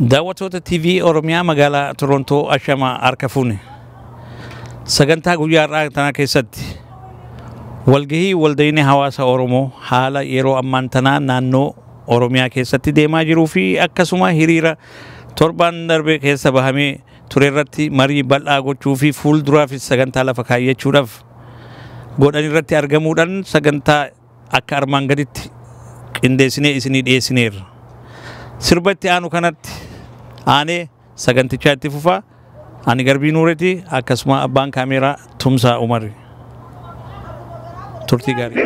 Daawwattoota TV Oromiyaa magaalaa Torontoo Ashamaa harka fuune. Sagantaa guyyaa har'aa tanaa keessatti walgahii waldayni hawaasa Oromoo haala yeroo ammaan tanaa naannoo Oromiyaa keessatti deemaa jiruu fi akkasuma hiriira torban darbe keessa bahamee ture irratti marii bal'aa gochuu fi fuulduraafis sagantaa lafa kaayyachuudhaaf godhan irratti argamuudhaan sagantaa akka armaan gaditti qindeessinee isinii dhiyeessineerra. Sirba itti aanu kanatti aanee sagantichaa itti fufaa. Ani Garbii Nuureeti, akkasuma abbaan kaameeraa Tumsaa Umari. Turtii gaarii.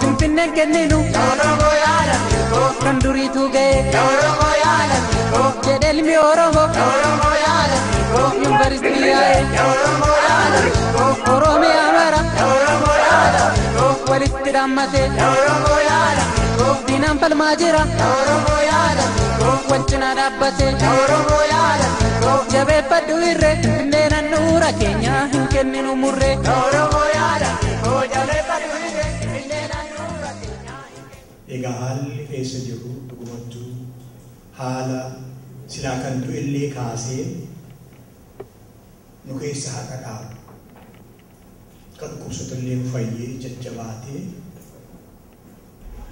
Finfinneen kenninu kan duriitu ga'e jedhe ilmi Oromoo yuunivarsiitii yaa'e Oromiyaa mara walitti dhaammate diinaan falmaa jira wal cinaa dhaabbate jabeeffadhu irree Finfinneen handhuura keenya hin kenninu murree. Egaa haalli keessa jiru dhugumattuu haala silaa kan du'ellee kaasee nu keessa haqa dhaabu. Kan dhukkubsatullee nu fayyee jajjabaatee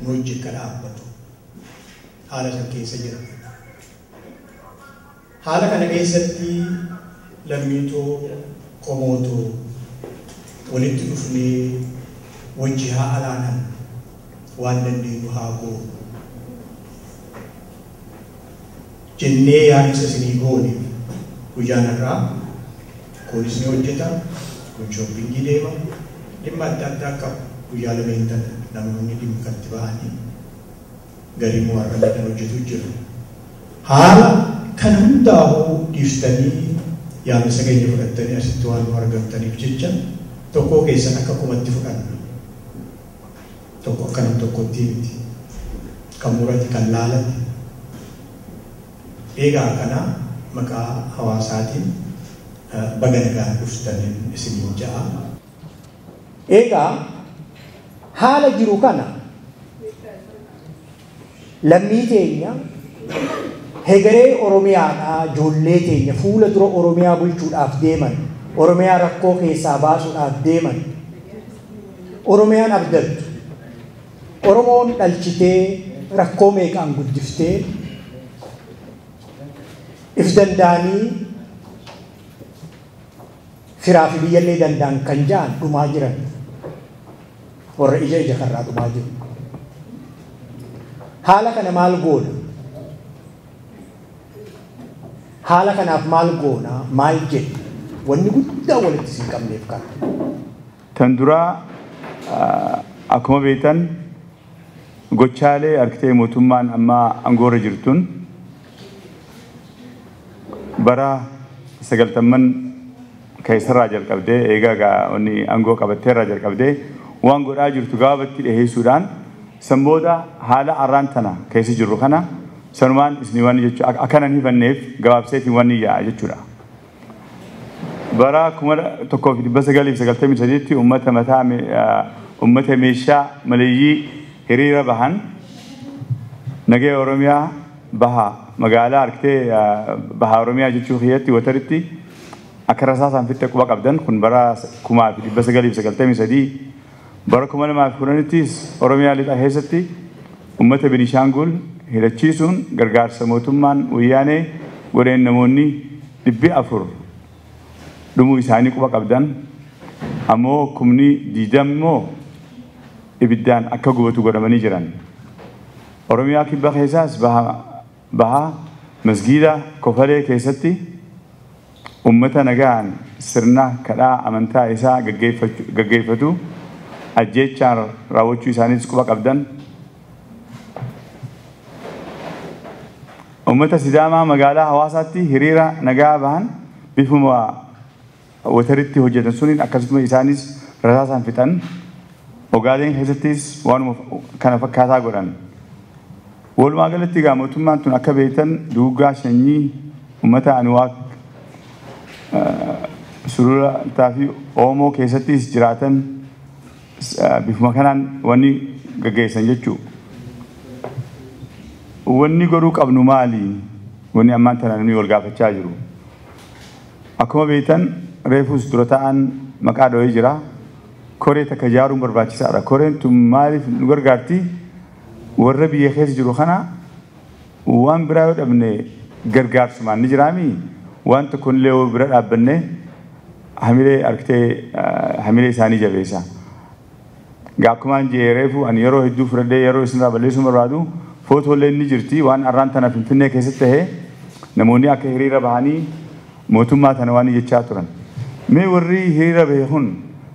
nu wajjin kan dhaabbatu haala san keessa jira. Haala kana keessatti lammiitoo qomootoo walitti dhufnee wajji haa alaanan waan dandeenyu haa goonu jennee yaadisa isinii goone guyyaan irraa kunis ni hojjeta, kun shooppingii deema, dhimma adda addaa qaba. Guyyaa lameen tana namoonni dhimma kanatti ba'anii garii immoo har'a kan hojjetu jiru. Haala kana hundaa'uu dhiiftanii yaamisa keenya fudhattanii asitti waan nu argamtaniif jecha tokkoo keessan akka kumatti fudhanna. Tokko akka nam tokkotti miti. Kan murate, kan laalate. Egaa kana maqaa hawaasaatiin baga nagaan dhuftaniin isiniin ja'a. Egaa haala jiru kana lammii teenya hegeree Oromiyaadhaa ijoollee teenya fuula dura Oromiyaa bulchuudhaaf deeman, Oromiyaa rakkoo keessaa baasuudhaaf deeman, Oromiyaan abdattu, Oromoon dhalchitee rakkoo meeqaan guddiftee if danda'anii firaa fi biyyallee danda'an kan ja'an dhumaa jiran warra ija ija karraa dhumaa jiru. Haala kana maal goona? Haala kanaaf maal goona? Maal jenna? Wanni guddaa walitti isin qabneef kana. Tan duraa akkuma beektan gochaalee argitee mootummaan amma aangoorra jirtuun bara 90 keessarraa jalqabdee eegaa inni aangoo qabatteerraa jalqabdee waan godhaa jirtu gabaabatti dhiheessuudhaan sanbooda haala arraan tana keessa jirru kana sanumaan isin waan jechuudha akkanan hifanneef gabaabseetiin waan yaa'a jechuudha. Bara 1993 uummata mataa uummata meeshaa maleeyyii hiriira bahan nagaya Oromiyaa baha magaalaa argitee baha Oromiyaa jechuu kiyyatti wataritti akka rasaasaan fitte quba qabdan kun bara 1993 bara 2010ttis Oromiyaa lixa keessatti uummata Beenishaangul hidhachiisuun gargaarsa mootummaan wayyaanee godheen namoonni 400 dhumuu isaanii quba qabdan ammoo 20,000 immoo ibiddaan akka gubatu godhamanii jiran. Oromiyaa kibba keessaas baha masgiida Kofalee keessatti uummata nagaan sirna kadhaa amantaa isaa gaggeeffatu ajjeechaan raawwachuu isaaniis quba qabdan. Uummata Sidaamaa magaalaa Hawaasaatti hiriira nagaa bahan bifuma wataritti hojjetan suniin akkasuma isaanis rasaasaan fixan. Ogaadeen keessattis waanuma kana fakkaataa godhan. Walumaa galatti egaa mootummaan tun akka beektan duugaa sanyii uummata Anuwaak Sulultaa fi Oomoo keessattis jiraatan Bifuma kanaan wanni gaggeessan jechuu. Wanni godhuu qabnu maali? Wanni ammaan tana namni wal gaafachaa jiru. Akkuma beektan reefus dura ta'an maqaa dho'ee jira. Koree takka ijaaruun barbaachisaadha. Koreen tun maaliif nu gargaarti? Warra biyya keessa jiru kana waan biraa yoo dhabne gargaarsumaan ni jiraami. Waan tokko illee yoo bira dhaabbanne hamilee argitee hamilee isaanii jabeessa. Akkumaan jee reefu ani yeroo hedduu fudhadhee yeroo isinirraa balleessuu barbaadu footoolee ni jirti waan arraan tana Finfinnee keessatti tahee namoonni akka hiriira bahanii mootummaa tana waan jechaa turan. Mee warri hiriira bahe kun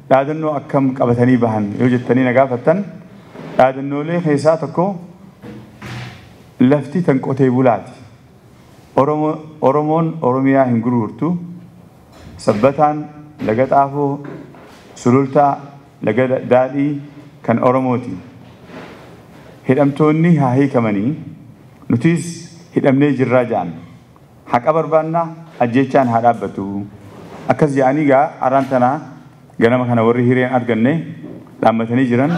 dhaadannoo akkam qabatanii bahan yoo jettanii na gaafattan dhaadannoolee keessaa tokko lafti tan qotee bulaati. Oromoon Oromiyaa hin gurgurtu. Sabbataan laga xaafoo sulultaa laga daadhii kan Oromooti. Hidhamtoonni haa hiikamanii nutis hidhamnee jirraa ja'an. Haqa barbaannaa ajjechaan haa dhaabbatu. Akkas ja'anii gaa arraan tanaa ganama kana warri hireen arganne dhaammatanii jiran.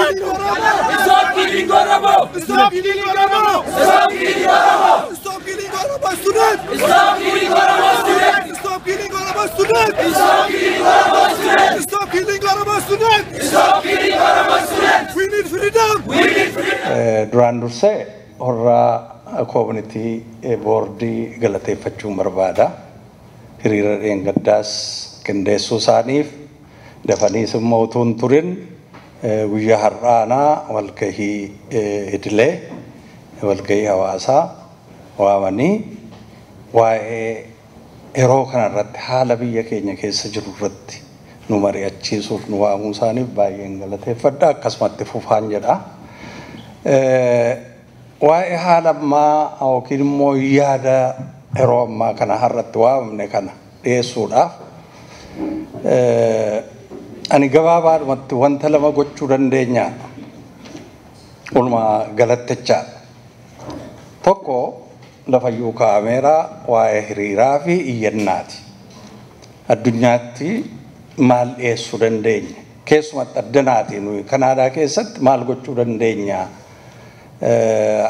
Stop killing Oromo! Stop killing Oromo! Stop killing Oromo! Stop killing Oromo students! Stop killing Oromo students! Stop killing Oromo students! Stop killing Oromo students! Stop killing Oromo students! Stop killing Oromo students! We need freedom! We need freedom! Duraan dursee horraa community boordii galateeffachuun barbaada. Hiriira dheengaddaas qindeessuu isaaniif dafaniis immoo utuu hin turin guyyaa har'aanaa walgahii idilee walgahii hawaasaa waamanii waa'ee yeroo kanarratti haala biyya keenya keessa jiru irratti nu mari'achiisuuf nu waamuu isaaniif baay'een galateeffadha. Akkasumatti fufaan jedha. Waa'ee haala ammaa yookiin immoo yaada yeroo ammaa kana har'atti waamamne kana dhiyeessuudhaaf ani gabaabaadhumatti wanta lama gochuu dandeenya. Walumaa galattichaa. Tokko lafayyuu kaa'ameera waa'ee hiriiraa fi iyyannaati. Addunyaatti maal dhiyeessuu dandeenya? Keessumatti addanaati nuyi Kanaadaa keessatti maal gochuu dandeenya?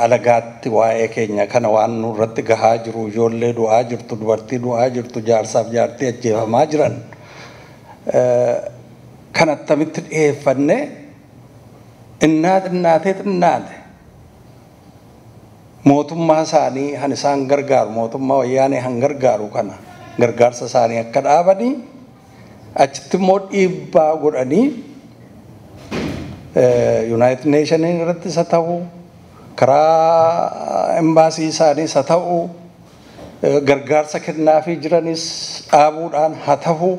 Alagaatti waa'ee keenya kana waan nurratti gahaa jiru, ijoollee du'aa jirtu, dubartii du'aa jirtu, jaarsaaf jaartii ajjeefamaa jiran. Kan attamitti dhiyeeffanne innaa xinnaatee xinnaate mootummaa isaanii han isaan gargaaru mootummaa wayyaanee han gargaaru kana gargaarsa isaanii akka dhaabanii achitti immoo dhiibbaa godhanii United Nations irratti isa ta'u karaa embaasii isaanii isa ta'u gargaarsa kennaafii jiranis dhaabuudhaan haa ta'u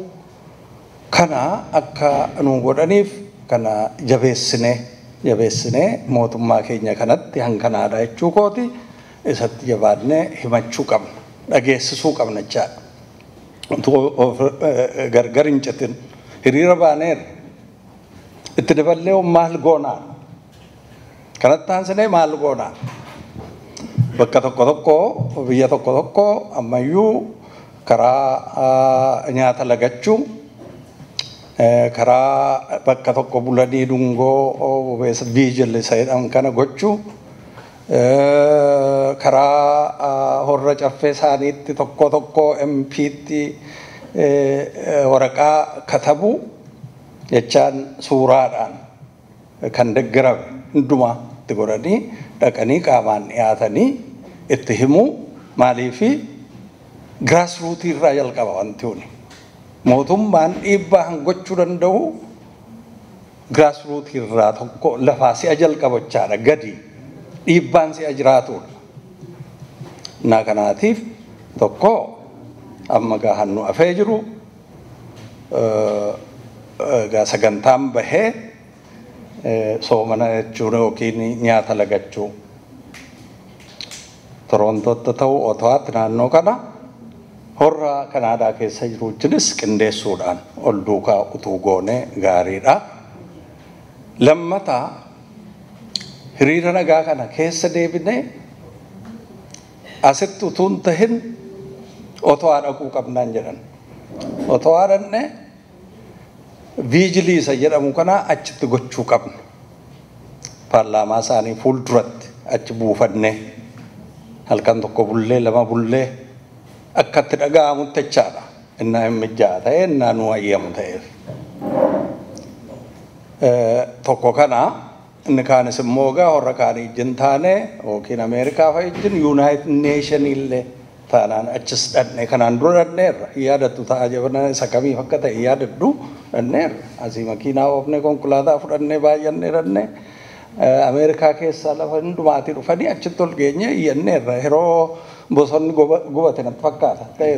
kana akka nu godhaniif kana jabeessinee mootummaa keenya kanatti hankanaadha jechuu kooti isatti jabaannee himachuu qabna dhageessisuu qabna jechaadha. Gargar hin citin hiriira baaneera itti daballee maal goonaa kanatti aansinee maal goonaa bakka tokko tokko biyya tokko tokko ammayyuu karaa nyaata lagachuu karaa bakka tokko bulanii dungoo viijilli isa jedhamu kana gochuu karaa horra caffee isaaniitti tokko tokko MP'tti waraqaa katabu jechaan suuraadhaan kan deeggarame hundumaa itti godhanii dhaqanii qaamaan dhiyaatanii itti himuu maaliifi grassrootii irraa jalqaba wanti kuni. Mootummaan dhiibbaa han gochuu danda'u grassrootii irraa tokko lafaa si'a jalqaba jechaadha gadi dhiibbaan si'a jiraatudha. Naa kanaatiif tokko amma gaahannu afee jiru gaa sagantaan bahee Soomana jechuun yookiin nyaata lagachuu. Torontootti ta'u Ottawaatti naannoo kana horra Kanaadaa keessa jiru wajjinis qindeessuudhaan ol duukaa utuu goone gaariidha. Lammataa hiriira nagaa kana keessa deebinee asitti utuu hin tahin Ottawaa dhaquu qabnaan jedhan. Ottawaa dhaqnee viijilii isa jedhamu kana achitti gochuu qabna. Paarlaamaa isaanii fuulduratti achi buufannee halkan tokko bullee lama bullee akkatti dhaga'amutti jechaadha. Innaa hin mijjaa ta'e innaa nu ayyamu ta'eef. Tokko kana inni kaanis immoo egaa warra kaanii ijjin taane yookiin Ameerikaa fa'a ijjin Yuunaayitid Neeshinii illee taanaan achis dhaqnee kanaan dura dhaqneerra yaadattu ta'a jabana isa kamiif akka ta'e yaadadhu dhaqneerra asii makiinaa oofnee konkolaataa fudhannee baay'annee dhaqnee Ameerikaa keessaa lafa hundumaatii dhufanii achitti ol geenye iyyanneerra yeroo bosonni gubate natti fakkaata ta'e.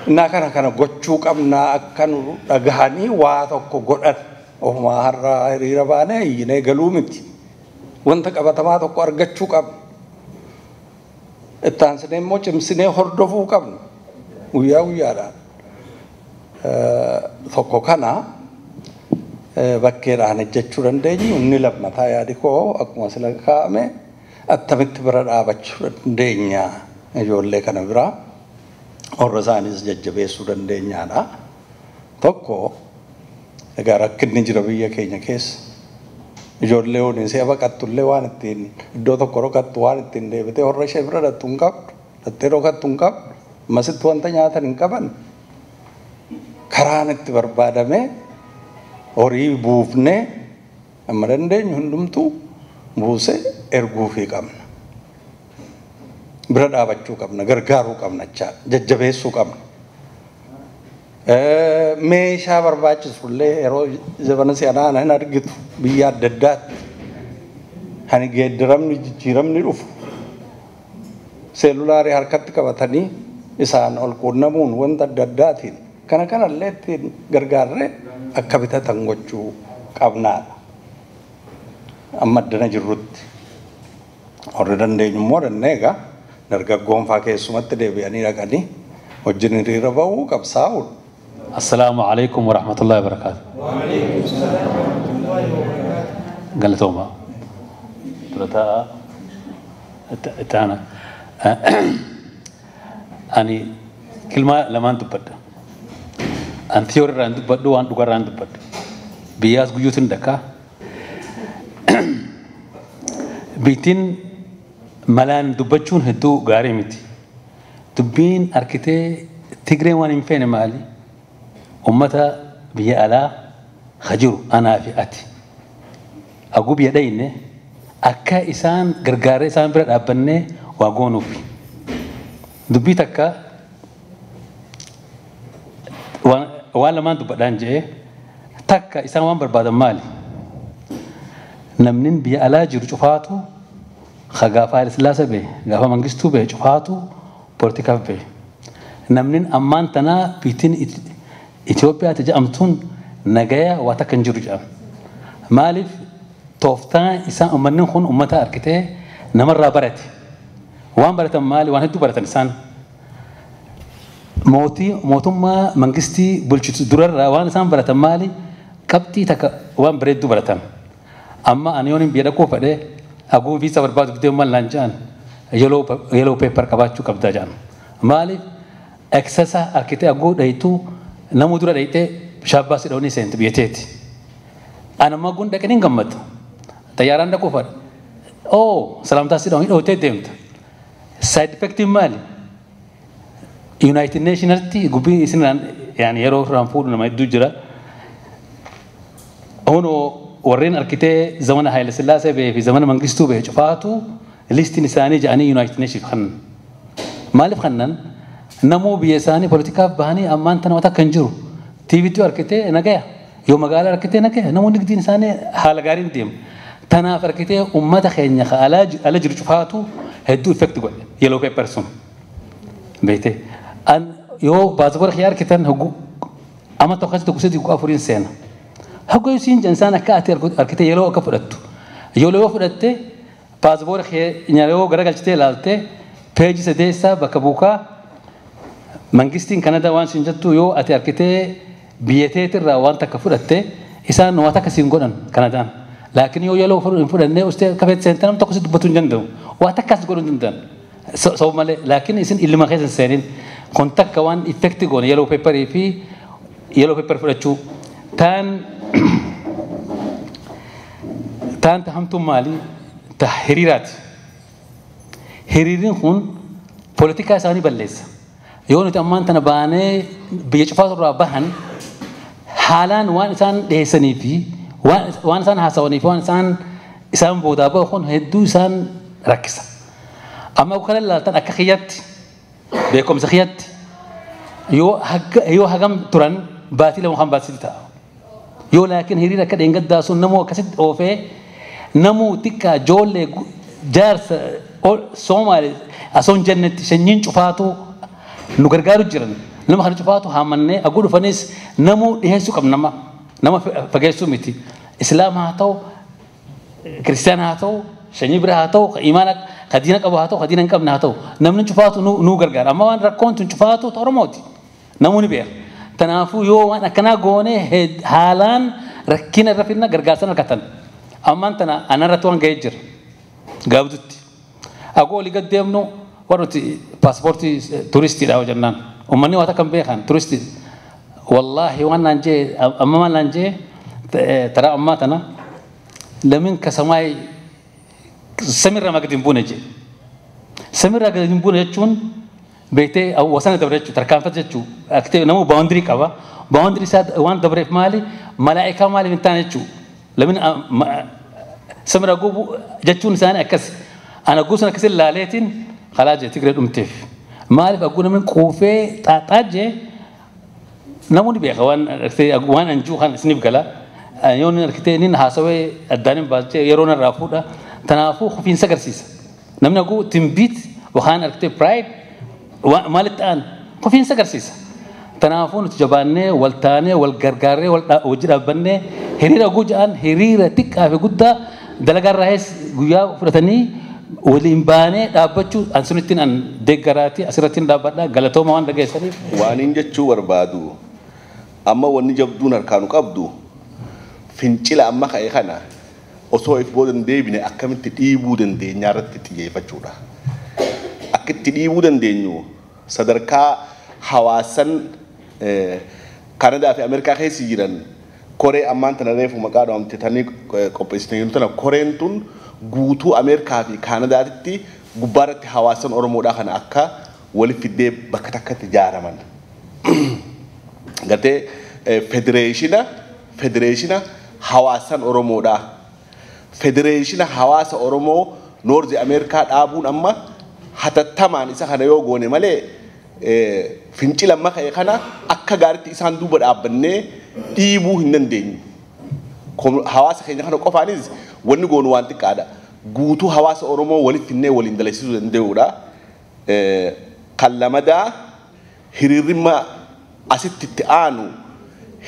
Innaa kana kana gochuu qabnaa akka nu dhagahanii waa tokko godhan ofumaa har'a hiriira baanee iyyinee galuu miti. Wanta qabatamaa tokko argachuu qabna. Ittaansinee immoo cimsinee hordofuu qabna guyyaa guyyaadhaan. Tokko kana bakkeedhaan hojjechuu dandeenyu inni lammataa yaadi koo akkuma sila kaa'ame attamitti bira dhaabachuu dandeenya ijoollee kana biraa warra isaanis jajjabeessuu dandeenyaadha. Tokko egaa rakkinni jira biyya keenya keessa. Ijoollee waliin si'a baqattullee waan ittiin iddoo tokko dhokattu waan ittiin deebitee warra ishee bira dhattu hin qabdu dhattee dhokattu hin qabdu ammasitti wanta nyaatan hin qaban karaan itti barbaadamee horii buufnee amma dandeenyu hundumtuu buusee erguufii qabna. Bira dhaabachuu qabna gargaaruu qabna jajjabeessuu qabna. Meeshaa barbaachisu illee yeroo zabana si'anaa hin argitu biyya adda addaatti hani geeddaramni jijjiiramni dhufu seelulaarii harkatti qabatanii isaan ol quunnamuun wanta adda addaatiin kana kanallee ittiin gargaarree akka bitatan gochuu qabnaadha. Amma addana jirrutti warri dandeenyu immoo dhannee egaa dargaggoon faa keessumatti deebi'anii dhaqanii wajjin hiriira ba'uu qabsaa'uudha. السلام عليكم ورحمة الله وبركاته. وعليكم السلام ورحمة الله وبركاته. قالتوما ترى تانا أني كلمة لما أنت بدأ أن ثيوري راند بدو وأن دوغا راند بدو بياس غيوتن دكا بيتين ملان دبچون هدو غاري متي دبين أركتي تيغري وان إنفين مالي أمتا بيا ألا خجرو أنا في أتي أقول بيا دينه أكا إسان غرغاري إسان برد أبنه واغونو في دبي تكا waan lamaan dubbadhaan je'e takka isaan waan barbaadan maali? Namni biyya alaa jiru cufaatu gaafa Haile Sillaasee ba'e gaafa Mangistuu ba'e cufaatu poolitikaaf ba'e. Namni ammaan tanaa biittiin Itoophiyaatti jedhamtuun nagaya waa takka hin jiru jedhama. Maaliif tooftaan isaan uummanni kun uummata harkitee namarraa barate. Waan baratan maali? Waan hedduu baratan isaan. Mootummaa mangistii bulchitu durarraa waan isaan baratan maali? Qabxii takka waan bareedduu baratan. Amma ani yoon biyya dhaquu fedhee haguu viisa barbaadu fidee maal naan jedhan yellow paper qabaachuu qabdaa jedhan. Maaliif eksesa harkitee haguu dhayituu namuu dura dhayitee shaabbaa si dhawanii seente biyya teeti. Ani amma gun dhaqanii hin gammadu. Xayyaaraan dhaquu fedha. Oo salaamtaa si dhawanii dhawatee deemta. Side effectiin maali? United Nations gubbii isin yani yeroo irraan fuudhu nama hedduu jira. Hunoo warreen arkitee zamana Haile Sillaasee ba'ee fi zamana Mangistuu ba'e cufaatu listiin isaanii jedhanii United Nations kannan. Maaliif kannan? Namuu biyya isaanii poolitikaaf bahanii ammaan tana waan akka hin jiru. TV'tti arkitee nagaya. Yoo magaalaa arkitee nagaya. Namoonni giddiin isaanii haala gaariin deemu. Tanaaf arkitee uummata keenya ala jiru cufaatu hedduu effect godhe. Yellow paper sun. Beekte. An yoo baaspoora kiyya arkitan hogguu ama tokko tokko sadii afuriin seena. Hoggaa isiin jansaan akka ati argitee yeroo akka fudhattu. Yeroo fudhatte paaspoora yeroo garagalchitee ilaalte peeji sadeessaa bakka buukaa mangistiin Kanadaa waan siin jettu yoo ati argitee biyya teetirraa waan takka fudhatte isaan waan takka siin godhan Kanadaan. Laakiin yoo yeroo hin fudhannee ustee kafeet seentan nam tokko si dubbatu hin danda'u. Waa takkas godhuu hin danda'an. Sababa malee laakiin isin ilma keessa hin seenin kun takka waan effekti goone yeroo peeparii fi yeroo peepar fudhachuu taan taan tahamtuun maali ta hiriiraati. Hiriirri kun poolitikaa isaanii balleessa. Yoo nuti ammaan tana baanee biyya cufaa irraa bahan haalaan waan isaan dhiyeessanii fi waan isaan haasawanii fi waan isaan boodaa bahu kun hedduu isaan rakkisa. Amma kana ilaaltan akka kiyyatti beekumsa kiyyatti yoo hagam turan baatii lama kan baatii ta'a. Yoo laakiin hiriira akka dheengaddaa sun namoo akkasitti oofee namuu xiqqaa ijoollee jaarsa Soomaalee osoo hin jennetti sanyiin cufaatu nu gargaaru jiran. Nama kana cufaatu haamannee aguu dhufanis namuu dhiyeessuu qabna nama fageessuu miti. Islaama haa ta'u, kiristaana haa ta'u, sanyii bira haa ta'u, imaana ka diina qabu haa ta'u, ka diina hin qabne haa ta'u. Namni cufaatu nu gargaara. Amma waan rakkoon tun cufaatu Oromooti. Namoonni beeka. Kanaafuu yoo waan akkanaa goone haalaan rakkina irra fidna gargaarsan argatan. Ammaan tana anarratti waan ga'ee jira. Gaabdutti. Agoo olii gad deemnu warra nuti paaspoortii turistiidha hojjannaan. Uummanni waan takka hin beekan turistii. Wallaahi waan naan jee amma waan naan jee taraa ammaa tana lamin kasamaay samirraa gadi hin buune jee. Samirraa gadi hin buune jechuun beektee wasana dabre jechuudha tarkaanfata jechuudha. Akte nama baawundirii qaba. Baawundirii isaa waan dabreef maali malaa'ikaa maaliif hin taane jechuudha. Lamin samirraa gubu jechuun isaanii akkas. Ana guutuun akkasii laaleetiin kalaa jee Tigree dhumteef. Maaliif aguu namni quufee xaaxaa jee namoonni beeka waan waan anjuu kan isiniif gala. Yoo inni argitee inni haasawee addaan hin baasee yeroo narraa fuudha. Kanaafuu kufiinsa agarsiisa. Namni aguu timbiit waan argitee pride maalitti ta'an kufiinsa agarsiisa. Kanaafuu nuti jabaannee wal taanee wal gargaarree wal hojii dhaabbannee hiriira aguu ja'an hiriira xiqqaa fi guddaa dalagaarraayis guyyaa fudhatanii waliin baanee dhaabbachuu an sunittiin an deeggaraati asirrattiin dhaabbadha galatooma waan dhageessaniif. Waan hin jechuu barbaadu amma wanni jabduun harkaanu qabdu fincila amma ka'e kana osoo if booda hin deebine akkamitti dhiibuu dandeenyaa irratti xiyyeeffachuudha. Akka itti dhiibuu dandeenyu sadarkaa hawaasan Kanadaa fi Ameerikaa keessa jiran koree ammaan tana reefu maqaa dhahamte tanii qopheessitanii tana koreen tun guutuu Ameerikaa fi Kanadaatti gubbaarratti hawaasan Oromoodhaa kana akka waliif fiddee bakka takkatti ijaaraman. Gartee federeeshina hawaasan Oromoodhaa. Federeeshina hawaasa Oromoo Noorzi Ameerikaa dhaabuun amma hatattamaan isa kana yoo goone malee fincila amma ka'e kana akka gaariitti isaan duuba dhaabbannee dhiibuu hin dandeenyu. Hawaasa keenya kana qofaanis wanni goonu waan xiqqaadha. Guutuu hawaasa Oromoo walitti finnee waliin dalagsiisuu danda'uudha. Kan lamadaa hiriirrimma asitti itti aanu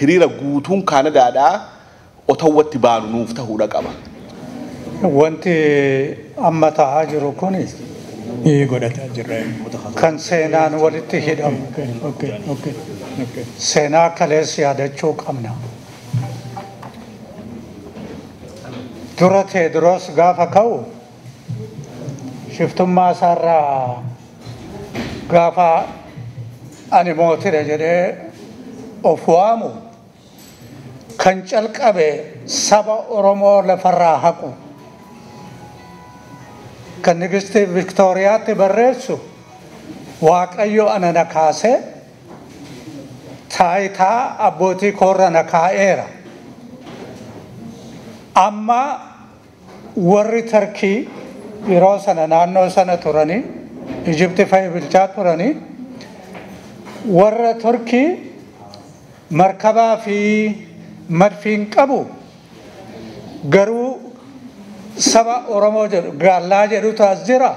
hiriira guutuun Kanadaadhaa Otawwatti baanu nuuf ta'uudha qaba. Wanti amma ta'aa jiru kuni godhataa jirra. Kan seenaan walitti hidhamu. Seenaa kaleessa yaadachuu qabna. Dura Teediroos gaafa ka'u shiftummaa isaarraa gaafa ani mootidha jedhee of waamu kan calqabe saba Oromoo lafarraa haqu kan Nigistii Viktooriyaatti barreessu Waaqayyo ana na kaasee taayitaa abbootii koorra na kaa'eera. Amma warri Tarkii yeroo sana naannoo sana turanii Ijipti fa'i bulchaa turanii warra Turkii markabaa fi madfiin qabu garuu saba Oromoo jedhu gaallaa jedhutu as jira.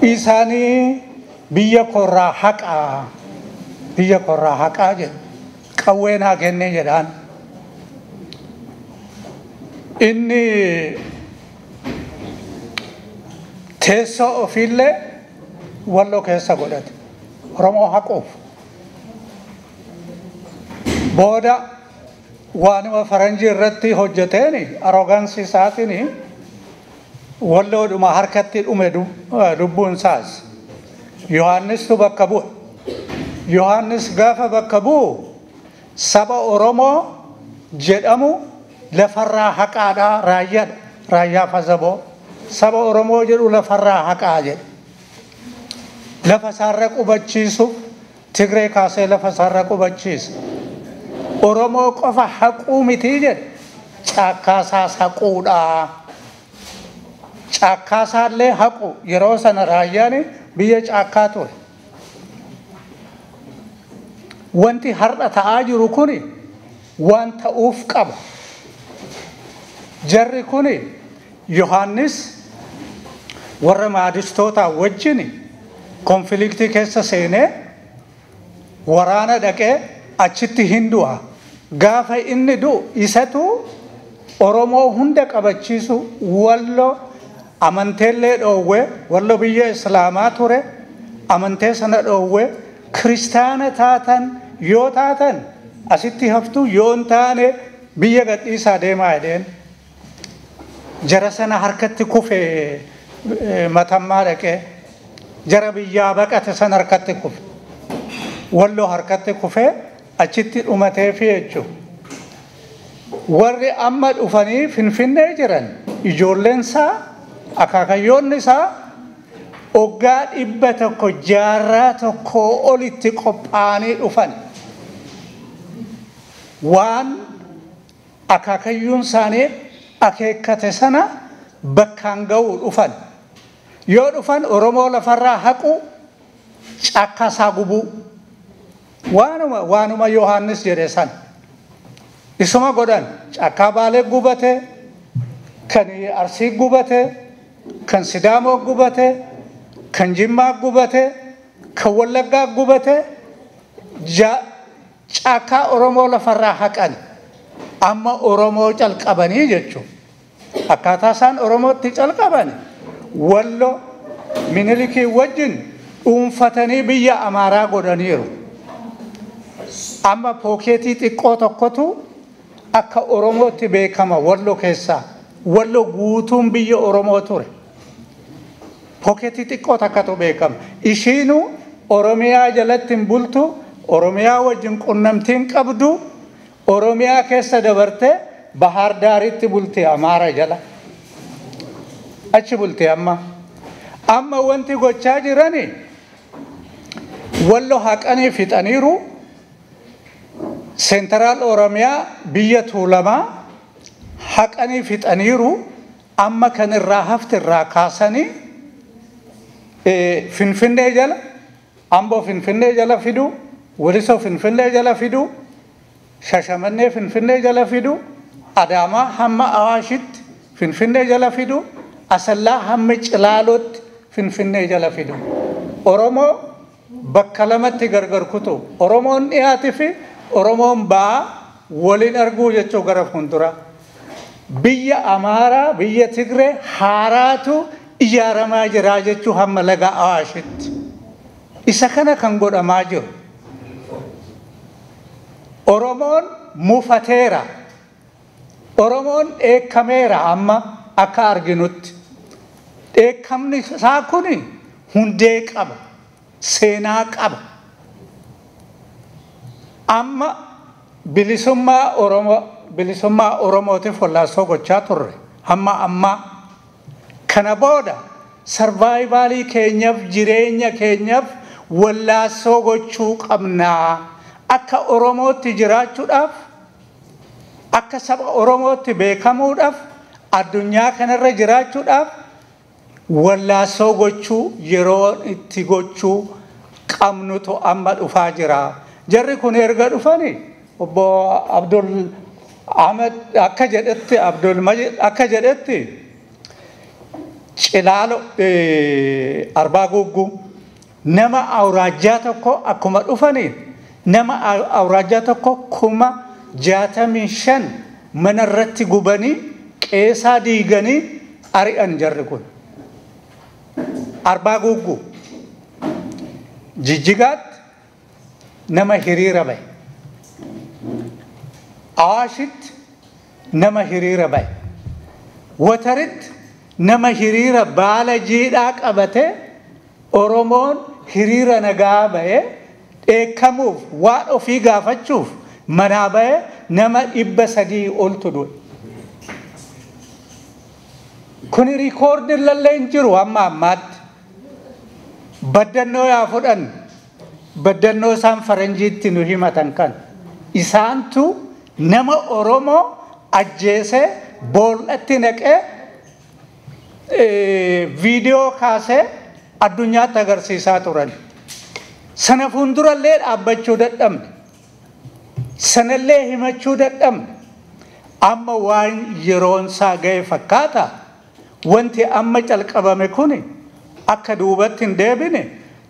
Isaanii biyya korraa haqaa jedhu qawwee naa kennee jedhaan. Inni teessoo ofiillee Walloo keessa godhate. Oromoo haquuf. Booda waanuma faranjii irratti hojjeteen arrogance isaatiin Walloodhuma harkatti dhume lubbuun isaas. Yohaannistu bakka bu'e. Yohaannis gaafa bakka bu'u saba Oromoo jedhamu lafarraa haqaadhaa raayyaadha. Raayyaa Fazaboo. Saba Oromoo jedhu lafarraa haqaa jedhe. Lafa isaarra qubachiisuuf Tigree kaasee lafa isaarra qubachiisa. Oromoo qofa haquu miti jedhe. Caakkaa isaas haquudhaa. Caakkaa isaallee haqu yeroo sana raayyaan biyya caakkaa ture. Wanti har'a ta'aa jiru kuni waan ta'uuf qaba. Jarri kuni Yohaannis warra maadistootaa wajjin konfliktii keessa seenee waraana dhaqee achitti hin du'a. Gaafa inni du'u isatu Oromoo hunda qabachiisu Walloo amanteellee dhoowwe. Walloo biyya Islaamaa ture, amantee sana dhoowwe. Kiristaana taatan yoo taatan asitti haftu, yoo hin taane biyya gadhiisaa deemaa jedheen. Jara sana harkatti kufe Matammaa dhaqee jara biyyaa baqate sana harkatti kufe. Walloo harkatti kufee achitti dhumateefi jechuudha. Warri amma dhufanii Finfinnee jiran ijoolleen isaa akaakayyoonni isaa waggaa 100 jaarraa tokko olitti qophaa'anii dhufan. Waan akaakayyuun isaanii akeekkate sana bakkaan ga'uu dhufan. Yoo dhufan Oromoo lafarraa haqu, caakkaa isaa gubuu. Waanuma Yohaannis jedhe sana. Isuma godhan. Caakkaa Baalee gubate, kan Arsii gubate, kan Sidaamoo gubate, kan Jimmaa gubate, kan Wallaggaa gubate, caakkaa Oromoo lafarraa haqan. Amma Oromoo calqabanii jechuudha. Akkaataa isaan Oromootti calqaban Walloo Minilikii wajjin dhuunfatanii biyya Amaaraa godhaniiru. Amma pookeetii xiqqoo tokkotu akka Oromootti beekama Walloo keessaa. Walloo guutuun biyya Oromoo ture. Pookeetii xiqqoo takkatu beekama. Ishiinuu Oromiyaa jalatti hin bultu, Oromiyaa wajjin qunnamtiin qabdu, Oromiyaa keessa dabartee Bahar Daaritti bulti Amaara jala. Achi bulti amma. Amma wanti gochaa jirani Walloo haqanii fixaniiru. Central Oromiyaa biyya Tuulamaa haqanii fixaniiru. Amma kan irraa hafte irraa kaasanii Finfinnee jala, Amboo Finfinnee jala fidu, Walisoo Finfinnee jala fidu, Shashamannee Finfinnee jala fidu, Adaamaa hamma Awaashitti Finfinnee jala fidu, Asallaa hamma Cilaalootti Finfinnee jala fidu. Oromoo bakka lamatti gargar kutu. Oromoon dhiyaatii fi Oromoon ba'aa waliin arguu jechuu gara fuuldura. Biyya Amaaraa, biyya Tigree haaraatu ijaaramaa jira jechuu hamma laga Awaashitti. Isa kana kan godhamaa jiru. Oromoon mufateera. Oromoon dheekkameera amma akka arginutti. Dheekkamni isaa kuni hundee qaba. Seenaa qaba. Amma bilisummaa Oromootiif wallaansoo gochaa turre hamma ammaa. Kana booda survivalii keenyaaf jireenya keenyaaf wallaansoo gochuu qabnaa. Akka Oromootti jiraachuudhaaf, akka saba Oromootti beekamuudhaaf, addunyaa kanarra jiraachuudhaaf wallaansoo gochuu yeroo itti gochuu qabnutu amma dhufaa jira. Jarri kun erga dhufanii obbo Abdul Ahmed akka jedhetti, Abdul Majid akka jedhetti, Cilaalo Arbaa Gugguu nama awuraajjaa tokko akkuma dhufanii nama awuraajjaa tokko 65,000 mana irratti gubanii qeesaa diiganii ari'an jarri kun. Arbaa Gugguu Jijjigaatti nama hiriira bahe. Awaashitti nama hiriira bahe. Wataritti nama hiriira baala jiidhaa qabatee Oromoon hiriira nagaa bahee dheekkamuuf waan ofii gaafachuuf manaa bahee nama 300 oltu du'e. Kuni riikoordiin lallee hin jiru hamma ammaatti. Baddannoo yaa fudhannu. Baddannoo isaan faranjiitti nu himatan kan. Isaantu nama Oromoo ajjeesee boollatti naqee viidiyoo kaasee addunyaatti agarsiisaa turan. Sana fuuldurallee dhaabbachuu dadhabne. Sanallee himachuu dadhabne. Amma waan yeroon isaa ga'e fakkaata. Wanti amma calqabame kuni akka duubatti hin deebine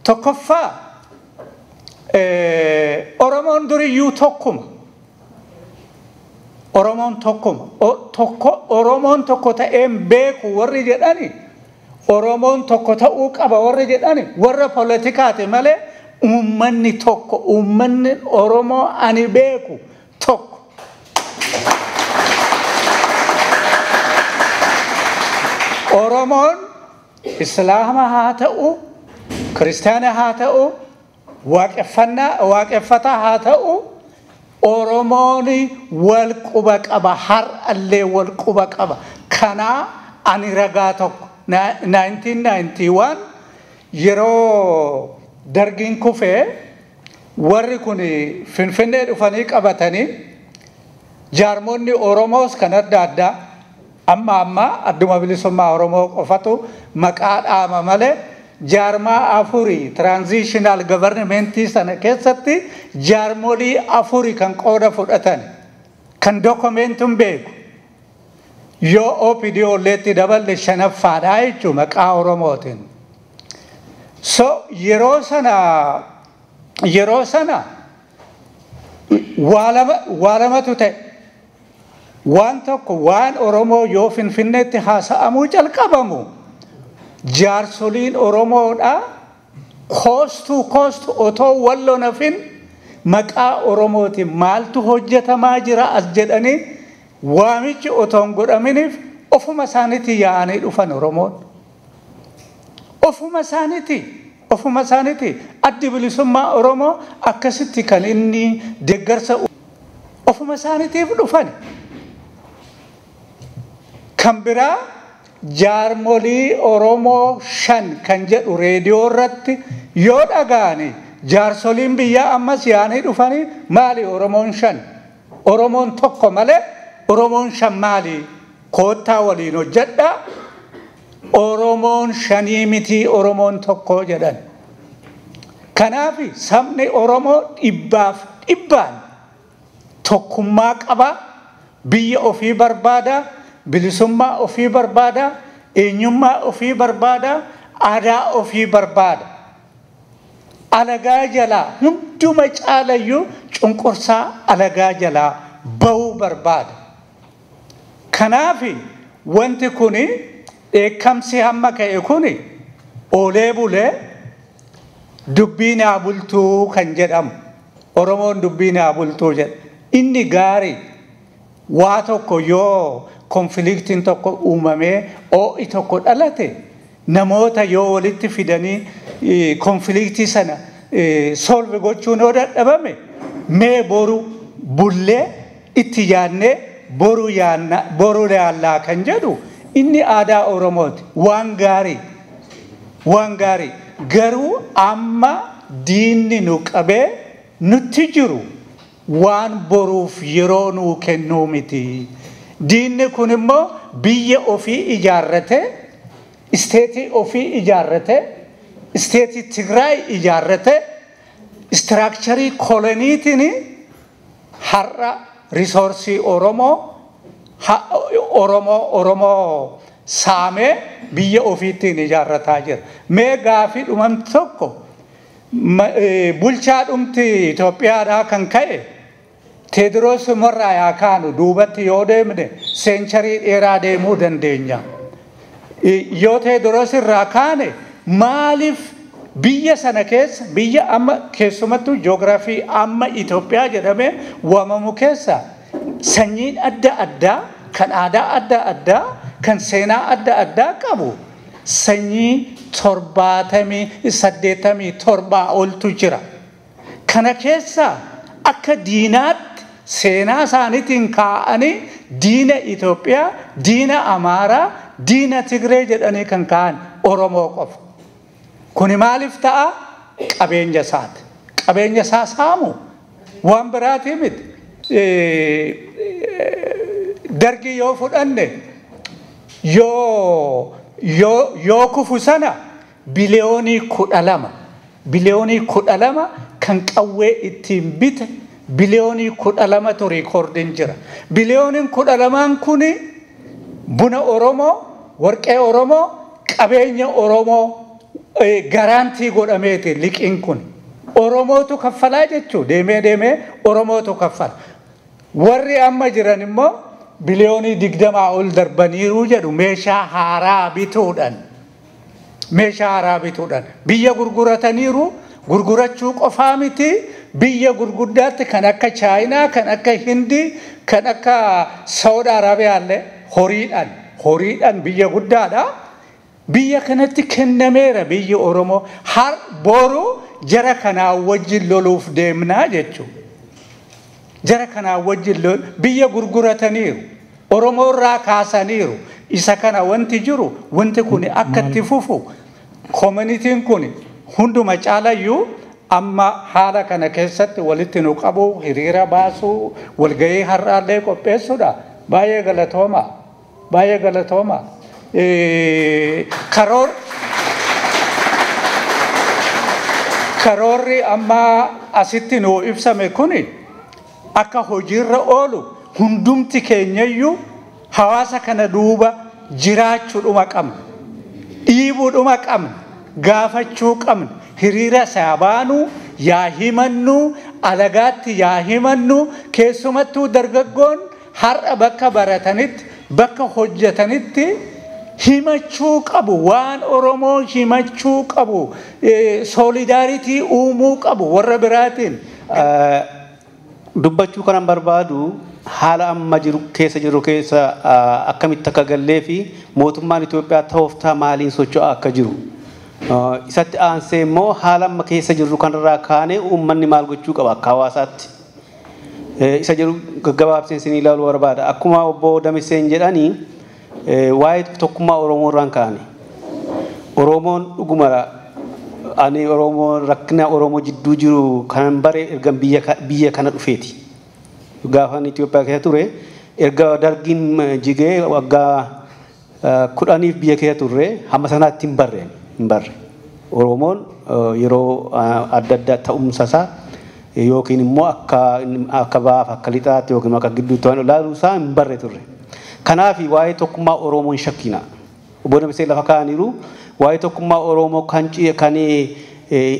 tokkoffaa Oromoon duriyyuu tokkuma. Oromoon tokkuma. Tokko Oromoon tokko ta'een beeku warri jedhani Oromoon tokko ta'uu qaba warri jedhani warra poolitikaati malee uummanni tokko uummanni Oromoo ani beeku tokko. Oromoon Islaama haa ta'u, Kiristaana haa ta'u, waaqeffataa haa ta'u, Oromoon wal quba qaba, har'allee wal quba qaba. Kanaa ani ragaa tokko 1991 yeroo dargiin kufee warri kun Finfinnee dhufanii qabatanii jaarmonni Oromoos kan adda addaa amma amma adduma bilisummaa Oromoo qofatu maqaa dhaama malee jaarmaa afurii transitional governmentii sana keessatti jaarmolii afurii kan qooda fudhatan kan dokumentuun beeku yoo OPDO illeetti daballe shanaffaadha jechuun maqaa Oromootiin. So yeroo sana waa lamatu ta'e. Waan tokko waan Oromoo yoo Finfinneetti haasa'amuu calqabamu jaarsoliin Oromoodha koostuu koostu otoo walloo nafin maqaa Oromootiin maaltu hojjetamaa jira as jedhanii waamichi otoo hin godhaminiif ofuma isaaniitti yaa'anii dhufan Oromoon. Ofuma isaaniitti addi bilisummaa Oromoo akkasitti kan inni deeggarsa ofuma isaaniitiif dhufan. Kan biraa jaarmolii Oromoo 5 kan jedhu reediyoo irratti yoo dhaga'ani jaarsoliin biyyaa ammas yaa'anii dhufanii maali Oromoon 5? Oromoon tokko malee Oromoon 5 maali? Koottaa waliin hojjedhaa. Oromoon 5 miti Oromoon tokko jedhan. Kanaaf sabni Oromoo 100% tokkummaa qaba. Biyya ofii barbaada. Bilisummaa ofii barbaada, eenyummaa ofii barbaada, aadaa ofii barbaada. Alagaa jalaa hunduma caalayyuu cunqursaa alagaa jalaa bahuu barbaada. Kanaaf wanti kuni dheekkamsi hamma ka'e kuni oolee bulee dubbii naa bultuu kan jedhamu. Oromoon dubbii naa bultuu jedha. Inni gaarii waa tokko yoo konfliktiin tokko uumamee oo'i tokko dhalate namoota yoo walitti fidanii konfliktii sana solve gochuun yoo dadhabame mee boru bullee itti yaadnee boru yaallaa kan jedhu inni aadaa Oromooti. Waan gaarii garuu amma diinni nu qabee nutti jiru waan boruuf yeroo nuu kennuu miti. Diinni kun immoo biyya ofii ijaarrate, isteetii ofii ijaarrate, isteetii Tigraay ijaarrate, istiraakcharii koloniitiin har'a risoorsii Oromoo saamee biyya ofiittiin ijaarrataa jira. Mee gaafii dhumamti tokko bulchaa dhumti Itoophiyaadhaa kan ka'e Teediroos irraa yaa kaanu duubatti yoo deemne seencharii dheeraa deemuu dandeenya. Yoo Teediroos irraa kaane maaliif biyya sana keessa biyya amma keessumattuu joogiraafii amma Itoophiyaa jedhamee waamamu keessa sanyiin adda addaa kan aadaa adda addaa kan seenaa adda addaa qabu sanyii 77 oltu jira. Kana keessa akka diinaatti seenaa isaaniitiin kaa'anii diina Itoophiyaa, diina Amaaraa, diina Tigree jedhanii kan kaa'an Oromoo qofa. Kuni maaliif ta'a? Qabeenya isaati. Qabeenya isaa saamu waan biraatii miti. Dargii yoo fudhanne yoo kufu sana biliyoonii 12 biliyoonii 12 kan qawwee ittiin bite biliyoonii 12tu riikoordiin jira. Biliyooniin 12 kuni buna Oromoo, warqee Oromoo, qabeenya Oromoo garaantii godhameeti liqiin kun. Oromootu kaffalaa jechuu deemee deemee Oromootu kaffala. Warri amma jiran immoo biliyoonii 20 ol darbaniiru jedhu meeshaa haaraa bituudhaan. Meeshaa haaraa bituudhaan. Biyya gurgurataniiru gurgurachuu qofaa miti biyya gurguddaatti kan akka Chaayinaa, kan akka Hindii, kan akka Saawud Arabiyaallee horiidhaan biyya guddaadha. Biyya kanatti kennameera biyyi Oromoo har boru jara kanaa wajjin loluuf deemnaa jechuudha. Jara kanaa wajjin biyya gurgurataniiru. Oromoo irraa kaasaniiru. Isa kana wanti jiru wanti kun akka itti fufu koominitiin kun hunduma caalayyuu amma haala kana keessatti walitti nu qabu hiriira baasuu walgahii har'aallee qopheessuudha. Baay'ee galatooma. Baay'ee galatooma. Karoorri amma asitti nu ibsame kuni akka hojiirra oolu hundumti keenyayyuu hawaasa kana duuba jiraachuudhuma qabna. Dhiibuudhuma qabna. Gaafachuu qabna. Hiriira isaa baanuu, yaa himannuu, alagaatti yaa himannuu, keessumattuu dargaggoon har'a bakka baratanitti, bakka hojjetanitti himachuu qabu. Waan Oromoo himachuu qabu. Soolidaaritii uumuu qabu warra biraatiin. Dubbachuu kanan barbaadu haala amma jiru keessa jiru keessa akkamitti akka gallee fi mootummaan Itoophiyaa tooftaa maaliin socho'aa akka jiru. Isatti aansee immoo haala amma keessa jirru kanarraa kaanee uummanni maal gochuu qaba akka hawaasaatti. Isa jiru gaggabaabseen isin ilaaluu barbaada. Akkuma obbo Damiseen jedhanii waa'ee tokkummaa Oromoo irraan kaane. Oromoon dhuguma ani Oromoo rakkina Oromoo jidduu jiru kanan bare erga biyya kana dhufeeti. Gaafan Itoophiyaa keessa ture erga dargiin jigee waggaa 10 biyya keessa turre hamma sanaatti hin barre. Oromoon yeroo adda addaa ta'umsa isaa yookiin immoo akka baaf akka lixaatti yookiin akka gidduutti waan ilaaluu isaa hin barre turre. Kanaaf waa'ee tokkummaa Oromoo hin shakkina. Obbo Damisee lafa kaa'aniiru waa'ee tokkummaa Oromoo kan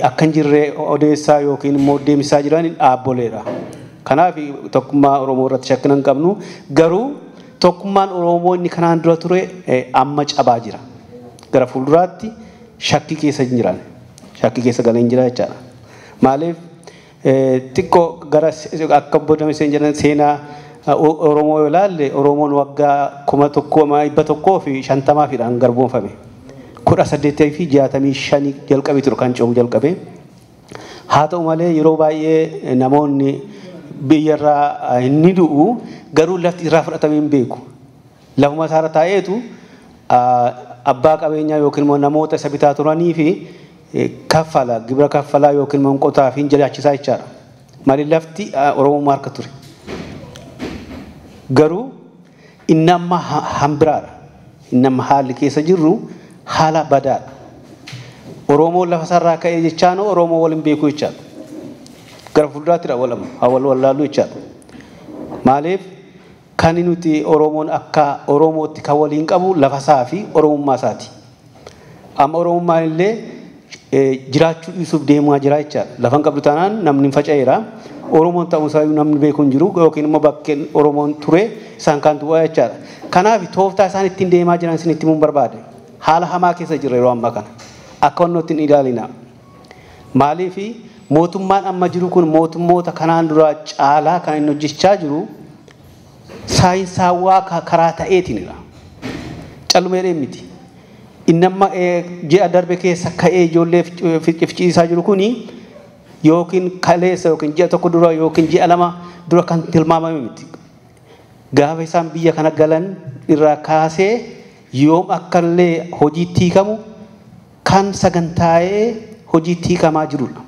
akka hin jirre odeessaa yookiin immoo deemsisaa jiran dhaabboleedha. Kanaaf tokkummaa Oromoo irratti shakkina hin qabnu. Garuu tokkummaan Oromoo inni kanaan dura ture amma cabaa jira. Gara fuulduraatti shakkii keessa hin jiran. Shakkii keessa galee hin jira jechaadha. Maaliif xiqqoo gara akka obbo Damiseen jedhan seenaa Oromoo yoo ilaalle Oromoon waggaa 1150 garboomfame. 1865 jalqabee ture kan ce'u jalqabe. Haa ta'u malee yeroo baay'ee namoonni biyyarraa inni du'u garuu lafti irraa fudhatamee hin beeku. Lafuma isaarra taa'eetu abbaa qabeenyaa yookiin immoo namoota isa bitaa turanii fi kaffala gibira kaffalaa yookiin immoo qotaa fi jiraachisaa jechaadha. Maaliif lafti Oromoo harka ture. Garuu inni amma hambiraadha. Inni amma haalli keessa jirru haala badaadha. Oromoo lafa isaarraa ka'ee jechaan Oromoo waliin beekuu jechaadha. Gara fuulduraatti walamu wal wallaaluu jechaadha. Maaliif kan nuti Oromoon akka Oromootti kan waliin qabu lafa isaa fi Oromummaa isaati. Amma Oromummaan illee jiraachuu dhiisuuf deemaa jira jechaadha. Lafa hin qabdu taanaan namni hin faca'eera. Oromoon ta'uu isaa namni beeku hin jiru yookiin immoo bakkeen Oromoon ture isaan kaan du'aa jechaadha. Kanaaf tooftaa isaan ittiin deemaa jiran isin itti himuun barbaade. Haala hamaa keessa jirra yeroo ammaa kana. Akka wannootti hin ilaalina. Maaliif mootummaan amma jiru kun mootummoota kanaan duraa caalaa kan inni hojjechaa jiru saayinsaawaa karaa ta'eetiinidha. Callumee miti. Inni amma ji'a darbe keessa ka'ee ijoollee ficcisiisaa jiru kuni yookiin kaleessa yookiin ji'a tokko dura yookiin ji'a lama dura kan tilmaamame miti. Gaafa isaan biyya kana galan irraa kaasee yoom akkallee hojiitti hiikamu kan sagantaa'ee hojiitti hiikamaa jirudha.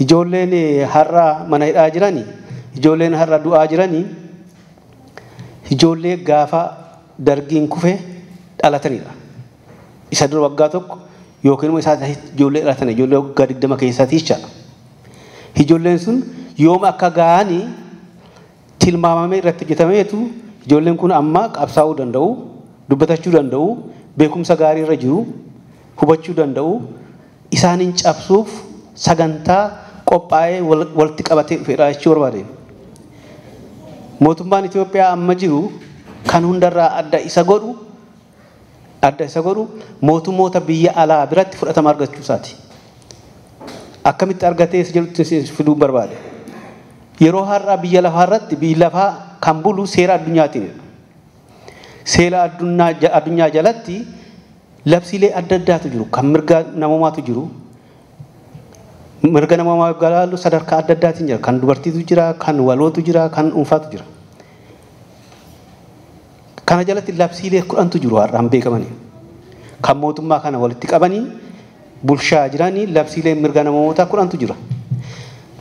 Ijoolleen har'a mana hidhaa jiranii, ijoolleen har'a du'aa jiranii, ijoollee gaafa dargiin kufe dhalatanidha. Isa dura waggaa tokko yookiin immoo isaa ijoollee dhalatan ijoollee waggaa 20 keessaati jechaadha. Ijoolleen sun yoom akka ga'anii tilmaamamee irratti hojjetameetu ijoolleen kun amma qabsaa'uu danda'u, dubbatachuu danda'u, beekumsa gaarii irra jiru, hubachuu danda'u, isaaniin cabsuuf sagantaa qophaa'ee walitti qabatee dhufeedha jechuu barbaade. Mootummaan Itoophiyaa amma jiru kan hundarraa adda isa godhu mootummoota biyya alaa biratti fudhatama argachuu isaati. Akkamitti argatee isa jedhutti fiduu barbaade. Yeroo har'aa biyya lafaa irratti biyyi lafaa kan bulu seera addunyaatiin. Seera addunyaa jalatti labsiilee adda addaatu jiru, kan mirga namoomaatu jiru. Mirga namoomaa galaalu sadarkaa adda addaatiin jira. Kan dubartiitu jira, kan walootu jira, kan dhuunfaatu jira. Kana jalatti labsiilee 10tu jiru har'aan beekamanii. Kan mootummaa kana walitti qabanii bulchaa jiranii labsiilee mirga namootaa 10tu jira.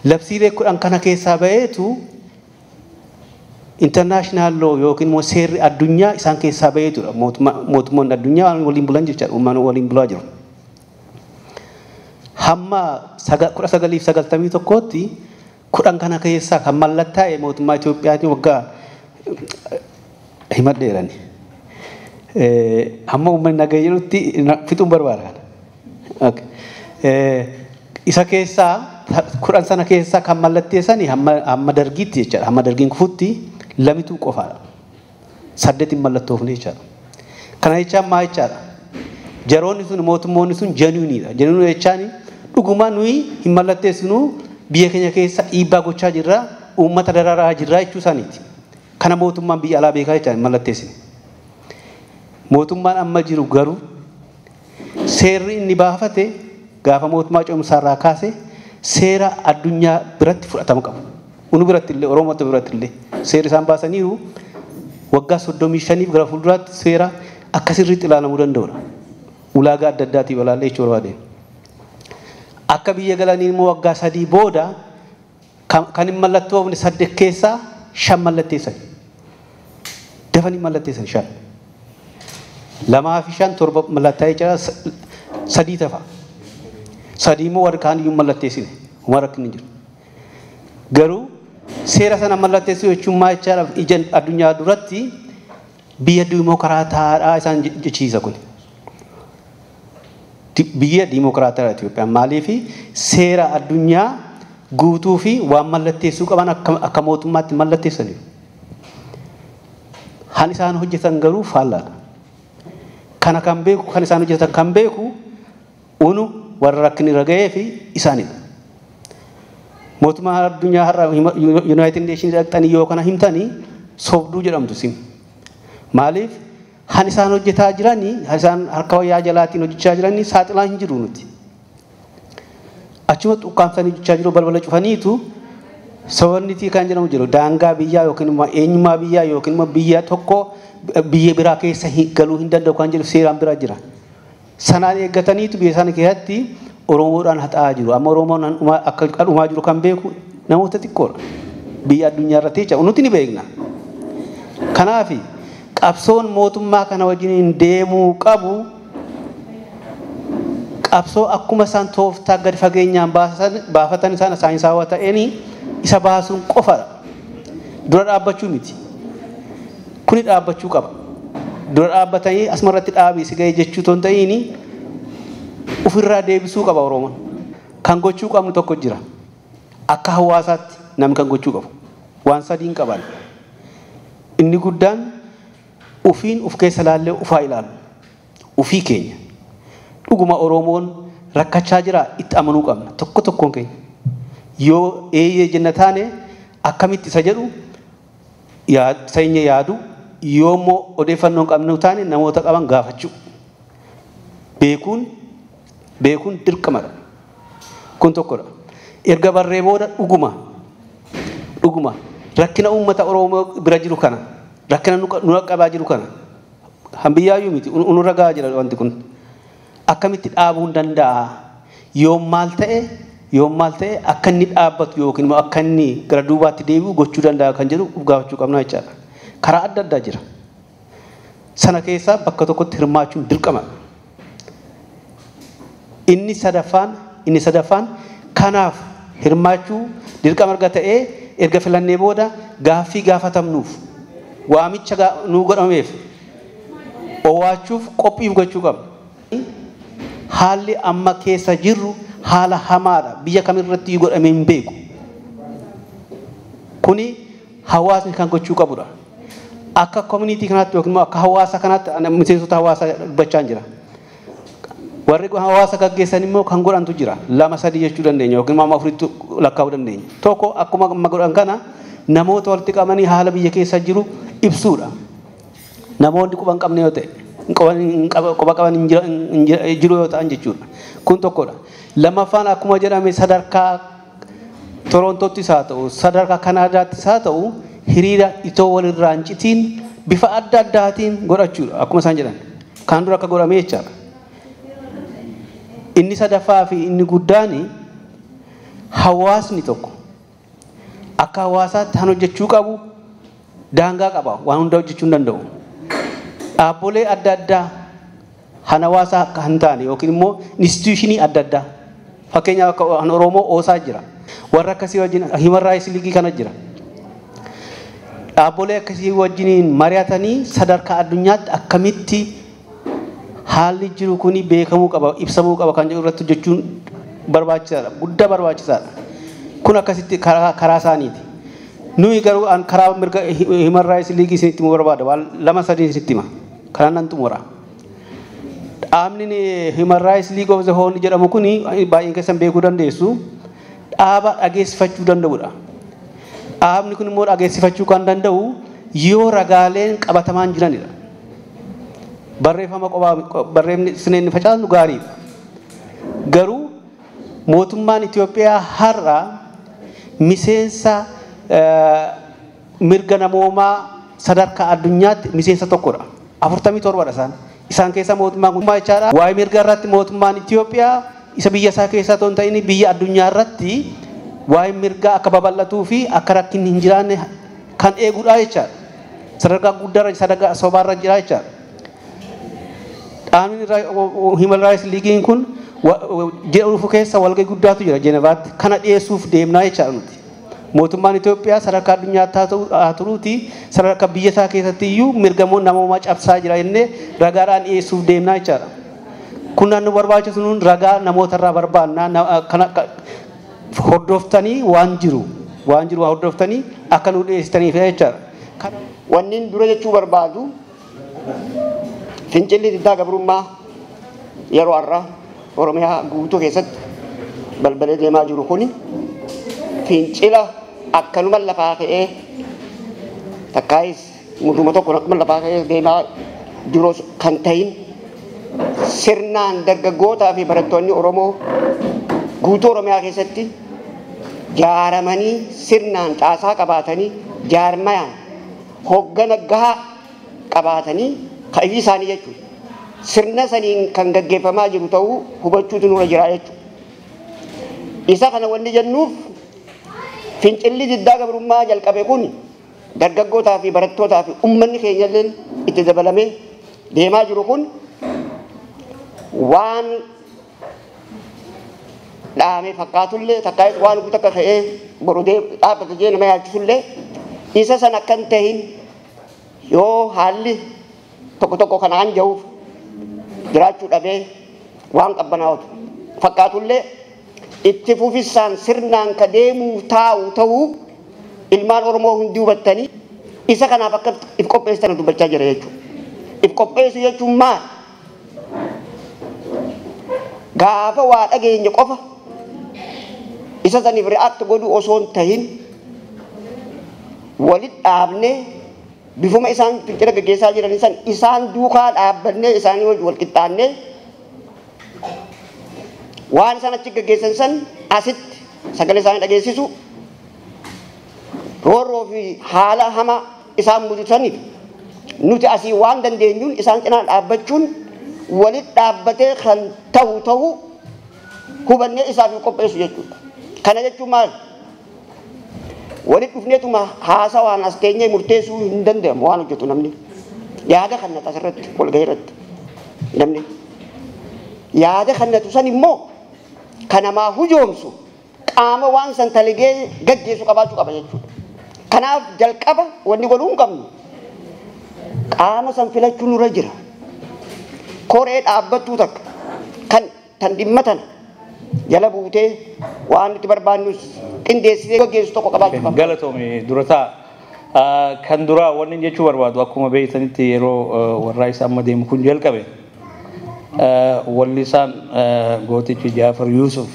Labsiilee 10 kana keessaa ba'eetu international law yookiin immoo seerri addunyaa isaan keessaa ba'eetudha. Mootummoonni addunyaa waliin bulan jechaadha. Uummanni waliin bulaa jiru. Hamma 1991tti 10 kana keessaa kan mallattaa'e mootummaa Itoophiyaatiin waggaa himadheerani. Hamma uummanni nagaa jedhutti fixuun barbaada kana. Isa keessaa 10 sana keessaa kan mallatteessani hamma dargiitti jechaadha. Hamma dargiin kufutti 2 qofaadha. 8 mallattoofne jechaadha. Kana jechaan maal jechaadha? Jaroonni sun mootummoonni sun genuineiidha. Genuine jechaan dhuguma nuyi hin mallatteessinu biyya keenya keessa dhiibbaa gochaa jirra, uummata dararaa jirra jechuu isaaniiti. Kana mootummaan biyya alaa beekaa jechaan hin mallatteessine. Mootummaan amma jiru garuu seerri inni baafate gaafa mootummaa ce'umsaarraa kaase seera addunyaa biratti fudhatama qabu. Unu biratti illee Oromoota biratti illee seerri isaan baasaniiru waggaa 35 gara fuulduraatti seera akka sirriitti ilaalamuu danda'udha. Ulaagaa adda addaatiif ilaallee jechuu barbaade. Akka biyya galanii immoo waggaa 3 booda kan hin mallattoofne 8 keessaa 5 mallatteessan. Dafanii mallatteessan 5. 2 fi 5 7 mallattaa'ee jira 3 tafa. 3 immoo warri kaan iyyuu mallatteessine. Homaa rakkinni hin jiru. Garuu seera sana mallatteessuu jechuun maal jechaadha ija addunyaa duratti biyya diimokiraataadha isaan jechiisa kun. Biyya diimokiraataadha Itoophiyaan maaliif seera addunyaa guutuu fi waan mallatteessuu qaban akka mootummaatti mallatteessaniiru. Han isaan hojjetan garuu faallaadha. Kana kan beeku kan isaan hojjetan kan beeku unu warra rakkinni irra ga'ee fi isaanidha. Mootummaa addunyaa har'a United Nations dhaqxanii yoo kana himtanii sobduu jedhamtu sim. Maaliif han isaan hojjetaa jiranii han isaan harka wayyaa jalaatiin hojjechaa jiranii saaxilaa hin jiru nuti. Achuma xuqqaamsanii hojjechaa jiru balbala cufaniitu sovereignty kan jedhamu jiru daangaa biyyaa yookiin immoo eenyummaa biyyaa yookiin immoo biyya tokko biyya biraa keessa galuu hin danda'u kan jedhu seeraan biraa jira. Sanaan eeggataniitu biyya isaanii keessatti Oromoodhaan haxaa'aa jiru. Amma Oromoon akka dhumaa jiru kan beeku namoota xiqqoodha. Biyya addunyaa irratti jecha nuti ni beekna. Kanaaf qabsoon mootummaa kana wajjin deemuu qabu qabsoo akkuma isaan tooftaa gadi fageenyaan baafatan isaan saayinsaawaa ta'een isa baasuun qofaadha. Dura dhaabbachuu miti. Kuni dhaabbachuu qaba. Dura dhaabbatanii asumarratti dhaabii si ga'e jechuu otoo hin ta'iin ofirraa deebisuu qaba Oromoon. Kan gochuu qabnu tokko jira. Akka hawaasaatti namni kan gochuu qabu waan sadiin qaban. Inni guddaan ufiin uf keessa laallee ufaa ilaalu. Ufii keenya. Dhuguma Oromoon rakkachaa jira itti amanuu qabna tokko tokkoon keenya. Yoo eeyyee jenna taane akkamitti isa jedhu sanyii yaadu yoo immoo odeeffannoo hin qabnu taane namoota qaban gaafachuu. Beekuun dirqamadha. Kun tokkodha. Erga barree booda dhuguma rakkina uummata Oromoo bira jiru kana rakkina nu qaqqabaa jiru kana hambiyyaayyuu miti nurra gahaa jira wanti kun akkamitti dhaabuun danda'a yoo maal ta'e akka inni dhaabbatu yookiin immoo akka inni gara duubaatti deebi'u gochuu danda'a kan jedhu of gaafachuu qabna jechaadha. Karaa adda addaa jira. Sana keessaa bakka tokkotti hirmaachuun dirqama. Inni sadaffaan kanaaf hirmaachuu dirqama erga ta'ee erga filannee booda gaaffii gaafatamnuuf waamicha nuu godhameef owwaachuuf qophiif gochuu qabna. Haalli amma keessa jirru haala hamaadha. Biyya kamirratti godhamee hin beeku. Kuni hawaasni kan gochuu qabudha. Akka community kanaatti yookiin immoo akka hawaasa kanaatti miseensota hawaasaa dubbachaa jira. Warri hawaasa gaggeessan immoo kan godhantu jira. 2 3 jechuu dandeenya yookiin immoo 4tti lakkaa'uu dandeenya. Tokko akkuma amma godhan kana namoota walitti qabanii haala biyya keessa jiru ibsuudha. Namoonni quba hin qabne yoo ta'e quba qaban hin jiru yoo ta'an jechuudha. Kun tokkodha. Lammaffaan akkuma jedhame sadarkaa Torontootti haa ta'u sadarkaa Kanaadaattis haa ta'u hiriira itoo walirraa hin citiin bifa adda addaatiin godhachuudha akkuma isaan jedhan. Kan dura akka godhame jechaadha. Inni sadaffaa fi inni guddaan hawaasni tokko akka hawaasaatti kan hojjechuu qabu daangaa qaba waan hunda hojjechuu hin danda'u. Dhaabbolee adda addaa kan hawaasaa akka hin taane yookiin immoo instituushinii adda addaa fakkeenyaaf akka kan Oromoo Oosaa jira. Warra akkasii wajjin Human Rights League kana jira. Dhaabbolee akkasii wajjiniin mari'atanii sadarkaa addunyaatti akkamitti haalli jiru kuni beekamuu qaba ibsamuu qaba kan jedhu irratti hojjechuun barbaachisaadha. Guddaa barbaachisaadha. Kun akkasitti karaa isaaniiti. Nuyi garuu an karaa mirga Human Rights League isinitti himuu barbaada. Waan 2 3 isinitti hima. Kanaan nan xumura. Dhaabni Human Rights League of the Horn jedhamu kuni baay'een keessan beekuu dandeessu. Dhaaba dhageessifachuu danda'udha. Dhaabni kun immoo dhageessifachuu kan danda'u yoo ragaaleen qabatamaan jiranidha. Barreeffama qofaa barreeffamni isin facaasnu gaariidha. Garuu mootummaan Itoophiyaa har'a miseensa mirga namoomaa sadarkaa addunyaatti miseensa tokkodha. 47dha isaan. Isaan keessa mootummaan kun jechaadha. Waa'ee mirga irratti mootummaan Itoophiyaa isa biyya isaa keessaa otoo hin ta'in biyya addunyaa irratti waa'ee mirgaa akka babal'atuu fi akka rakkinni hin jiraanne kan eegudha jechaadha. Sadarkaa guddaarra sadarkaa sobaarra jira jechaadha. Dhaabni Human Rights League kun ji'a dhufu keessa walgahii guddaatu jira Jenevaatti. Kana dhiyeessuuf deemnaa jechaadha nuti. Mootummaan Itoophiyaa sadarkaa addunyaatti haa turuuti sadarkaa biyya isaa keessatti iyyuu mirga namoomaa cabsaa jira jennee ragaadhaan dhiyeessuuf deemnaa jechaadha. Kun nu barbaachisu nuun ragaa namootarraa barbaannaa kana hordoftanii waan jiru hordoftanii akka nu dhiyeessitaniif jechaadha. Wanni dura jechuu barbaadu fincilli diddaa gabrummaa yeroo har'aa Oromiyaa guutuu keessatti balbalee deemaa jiru kuni fincila akkanuma lafaa ka'ee takkaayis muduma tokko akkuma lafaa ka'ee deemaa jiru kan ta'in sirnaan dargaggootaa fi barattoonni Oromoo guutuu Oromiyaa keessatti jaaramanii sirnaan caasaa qabaatanii jaarmayaan hoggana gahaa qabaatanii ka'ii isaanii jechuudha. Sirna saniin kan gaggeeffamaa jiru ta'uu hubachuutu nurra jira jechuudha. Isa kana wanni jennuuf fincilli diddaa gabrummaa jalqabe kun dargaggootaa fi barattootaa fi uummanni keenya illee itti dabalamee deemaa jiru kun waan dhaame fakkaatullee takkaayis waan guutuu akka ka'ee boru dhaabbata jee nama yaachisullee isa sana akka hin ta'in yoo haalli tokko tokko kanaan jahuuf jiraachuu dhabee waan qabbanaa'utu fakkaatullee Itti fufisaan sirnaan ka deemuu taa'u ta'uu ilmaan Oromoo hundi hubattanii isa kanaaf akka if qopheessitan dubbachaa jira jechuudha. If qopheessu jechuun maal? Gaafa waa dhageenye qofa isa saniif react godhu osoo hin tahin walitti dhaabnee bifuma isaan fincila gaggeessaa jiran san isaan duukaa dhaabbannee isaanii wajjin wal qixxaannee waan isaan achi gaggeessan san asitti sagalee isaanii dhageessisu roorroo fi haala hamaa isaan mudutaniif nuti asii waan dandeenyuun isaan cinaa dhaabbachuun walitti dhaabbatee kan ta'u ta'u hubannee isaaf qopheessu jechuudha. Kana jechuun maal? Walitti dhufneetuma haasawaan as teenyee murteessuu hin danda'amu waan hojjetu namni. Yaada kannatu asirratti walgahii irratti namni. Yaada kannatu san immoo kan namaa hujoomsu qaama waan san taligee gaggeessu qabaachuu qaba jechuudha. Kanaaf jalqaba wanni godhuu hin qabnu qaama san filachuu nurra jira. Koree dhaabbattuu takka kan tan dhimma tana jala buutee waan nuti barbaannus qindeessitee gaggeessu tokko qabaachuu qabna. Galatoome durataa kan duraa wanni jechuu barbaadu akkuma beektanitti yeroo warraa isa amma deemu kun jalqabe wallisaan gootichi Jaafar Yuusuf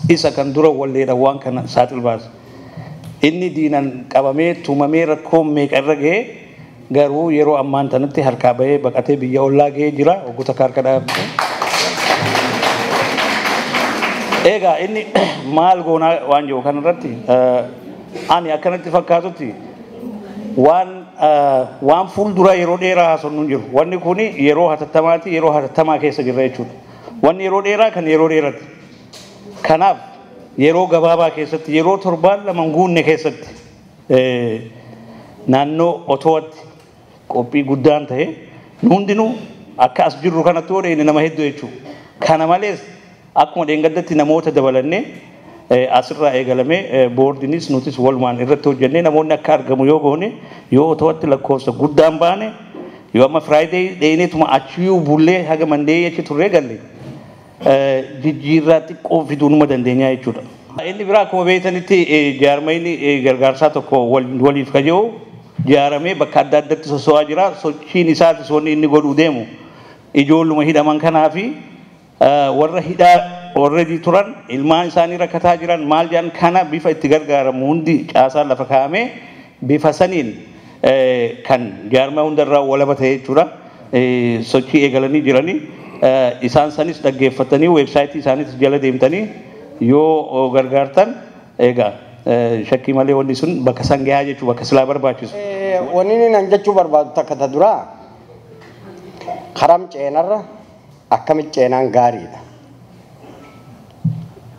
isa kan dura walleedha waan kana saaxil baase. Inni diinan qabamee tumamee rakkoo meeqa irra ga'ee garuu yeroo ammaan tanatti harkaa bahee baqatee biyya ollaa ga'ee jira oggota harka dhaabate. Egaa inni maal goonaa waan jiru kanarratti ani akkanatti fakkaatutti waan fuuldura yeroo dheeraa haasofnu hin jiru. Wanni kun yeroo hatattamaati, yeroo hatattamaa keessa jirra jechuudha. Wanni yeroo dheeraa kan yeroo dheeraati. Kanaaf yeroo gabaabaa keessatti yeroo torbaan lama hin guunne keessatti naannoo Otowaatti qophii guddaan ta'e nu hundinuu akka as jirru kanatti yoo dheene nama hedduu jechuudha. Kana malees akkuma dheengaddatti namoota dabalannee asirraa eegalamee boordinis nutis walumaan irratti hojjennee namoonni akka argamu yoo goone yoo Otowaatti lakkoofsa guddaan baane yoo amma Firaayiday dheeneetuma achiyyuu bullee haga mandee achi turree galle jijjiirraa xiqqoo fiduu numa dandeenya jechuudha. Inni biraa akkuma beektanitti jaarmayni gargaarsaa tokko waliif kaja'u jaaramee bakka adda addaatti soso'aa jira. Sochiin isaatis wanni inni godhuu deemu ijoolluma hidhaman kanaa fi warra hidhaa already turan ilmaan isaanii rakkataa jiran maal jedhan kana bifa itti gargaaramu hundi caasaan lafa kaa'amee bifa saniin kan jaarmaa hundarraa walaba ta'e jechuudha. Sochii eegalanii jiranii isaan sanis dhaggeeffatanii weebsaayitii isaanis jala deemtanii yoo gargaartan egaa shakkii malee wanni sun bakka san gahaa jechuudha bakka silaa barbaachisu. Wanni inni nan jechuu barbaadu takka ta duraa karam ceenarra akkamitti ceenaan gaariidha.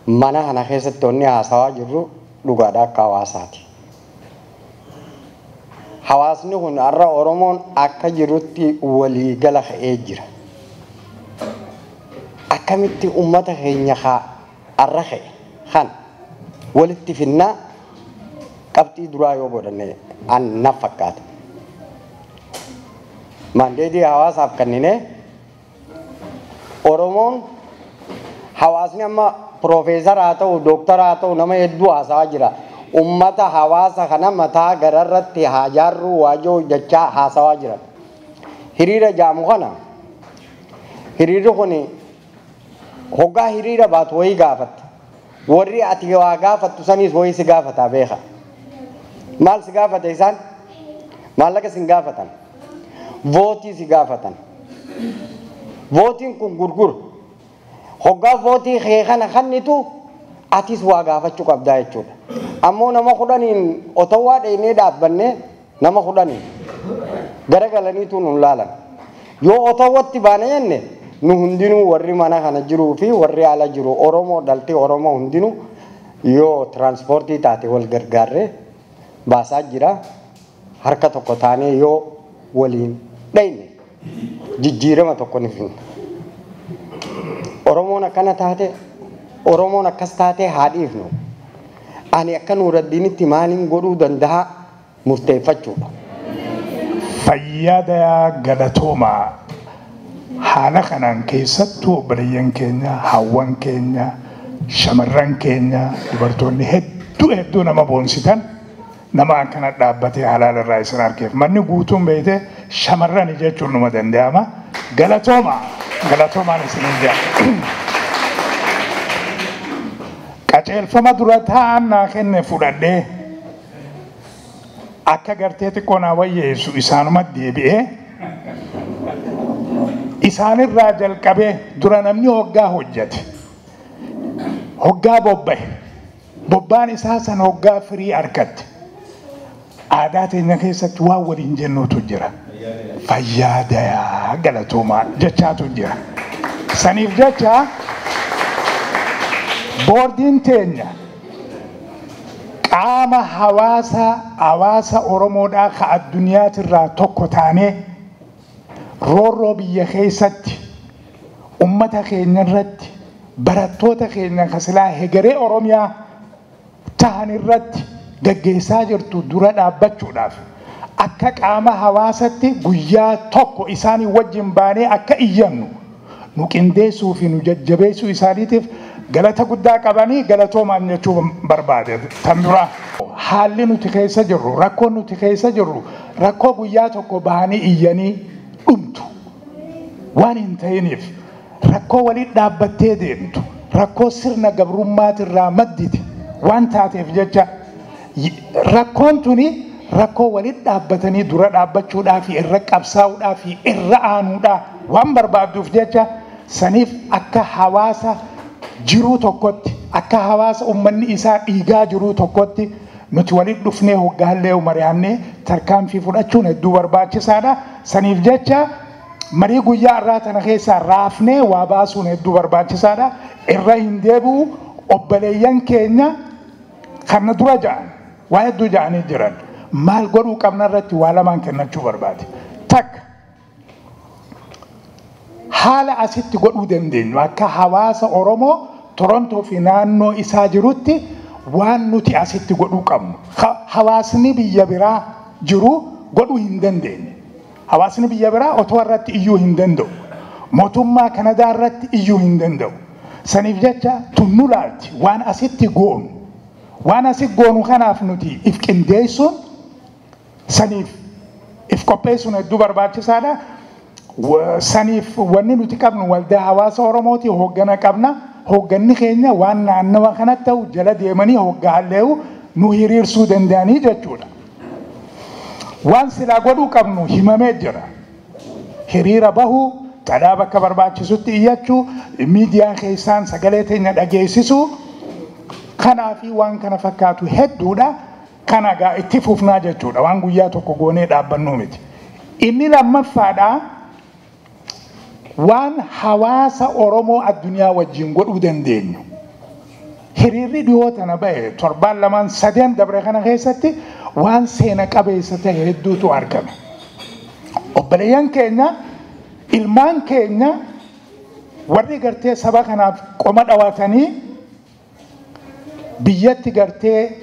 Mana kana keessatti wanni haasawaa jirru dhugaadha akka hawaasaati. Hawaasni kun har'a Oromoon akka jirutti waliigala ka'ee jira. Akkamitti uummata keenya har'a ka'e kan walitti finnaa qabxii duraa yoo godhanne an na fakkaata. Maandeetii hawaasaaf kenninee Oromoon hawaasni amma piroofeesara haa ta'u dooktara haa ta'u nama hedduu haasawaa jira. Uummata hawaasa kana mataa gararratti haa jaarruu waajoo jechaa haasawaa jira. Hiriira jaamu kana hiriirri kun hoggaa hiriira baatu wayii gaafatta. Warri ati waa gaafattu sanis wayii si gaafataa beeka. Maal si gaafata isaan? Maallaqa si gaafatan. Vootii si gaafatan. Vootiin kun gurgura. Hoggaa vootii kee kana kennitu atis waa gaafachuu qabdaa jechuudha. Ammoo nama 10 Otowaa dheenee dhaabbannee nama 10 garagalaniitu nun laalan. Yoo Otowatti baane jenne nu hundinuu warri mana kana jiruu fi warri ala jiru Oromoo dhaltee Oromoo hundinuu yoo tiraanspoortii taate wal gargaarree baasaa jira. Harka tokko taanee yoo waliin dhayne jijjiirama tokko ni finna. Oromoon akkana taate Oromoon akkas taate haa dhiifnu. Ani akka Nuuraddiinitti maaliin godhuu danda'a murteeffachuudha. Fayyaada galatoomaa haala kanaan keessattuu obboleeyyan keenya hawwan keenya Shamarran keenya dubartoonni hedduu hedduu nama boonsitan nama akkana dhaabbatee halaala irraa isin argeef manni guutuun beeyte shamarran jechuun numa danda'ama. Galatooma galatoomaan isiniin jedha. Qajeelfama dura taa'an naa kenne fudhadhee akka gartee xiqqoo naa wayyeessu isaanuma deebi'ee isaanirraa jalqabee dura namni hoggaa hojjete hoggaa bobba'e bobbaan isaa san hoggaa firii argatte aadaa teenya keessatti waan waliin jennuutu jira. Fayyaa dayaa galatoomaa jechaatu jira. Saniif jecha boordiin teenya qaama hawaasa Oromoodhaa ka addunyaatirraa tokko taanee roorroo biyya keessatti ummata keenya irratti barattoota keenya ka silaa hegeree Oromiyaa tahan irratti gaggeessaa jirtu dura dhaabbachuudhaaf akka qaama hawaasatti guyyaa tokko isaanii wajjin baanee akka iyyannu nu qindeessuu fi nu jajjabeessuu isaaniitiif galata guddaa qabanii galatoomaan jechuu barbaade. Tan dura haalli nuti keessa jirru rakkoon nuti keessa jirru rakkoo guyyaa tokko bahanii iyyanii dhumtu waan hin ta'iniif rakkoo waliin dhaabbattee deemtu rakkoo sirna gabrummaatirraa maddite waan taateef jecha rakkoon tuni rakkoo waliin dhaabbatanii dura dhaabbachuudhaa fi irra qabsaa'uudhaa fi irra aanuudhaa waan barbaadduuf jecha saniif akka hawaasa jiruu tokkotti akka hawaasa uummanni isaa dhiigaa jiruu tokkotti nuti waliin dhufnee hoggaallee mari'annee tarkaanfii fudhachuun hedduu barbaachisaadha. Saniif jecha marii guyyaa irraa tana keessaa raafnee waa baasuun hedduu barbaachisaadha. Irra hin deebi'u obboleeyyan keenya kana dura ja'an waa hedduu ja'anii jiran maal godhuu qabna irratti waa lamaan kennachuu barbaade. Takka haala asitti godhuu dandeenyu akka hawaasa Oromoo Torontoo fi naannoo isaa jirutti waan nuti asitti godhuu qabnu. Hawaasni biyya biraa jiru godhuu hin dandeenye. Hawaasni biyya biraa otoo irratti iyyuu hin danda'u. Mootummaa Kanadaa irratti iyyuu hin danda'u. Saniif jecha tunnu laalti waan asitti goonu. Waan asitti goonu kanaaf nuti if qindeessuun saniif if qopheessuun hedduu barbaachisaadha. Saniif wanni nuti qabnu waldaa hawaasa Oromooti hooggana qabna. Hoogganni keenya waan naannawa kanatti ta'u jala deemanii hoggaallee'u nu hiriirsuu danda'anii jechuudha. Waan silaa godhuu qabnu himamee jira. Hiriira bahuu, xalaa bakka barbaachisutti iyyachuu, miidiyaa keessaan sagalee teenya dhageessisuu kanaa fi waan kana fakkaatu hedduudha. Kana egaa itti fufnaa jechuudha. Waan guyyaa tokko goonee dhaabbannuu miti. Inni lammaffaadhaa waan hawaasa Oromoo addunyaa wajjin godhuu dandeenyu. Hiriirri dhiyoo tana ba'e torbaan lamaan sadeen dabre kana keessatti waan seena qabeessa ta'e hedduutu argame. Obboleeyyan keenya ilmaan keenya warri gartee saba kanaaf qoma dhawatanii biyyatti gartee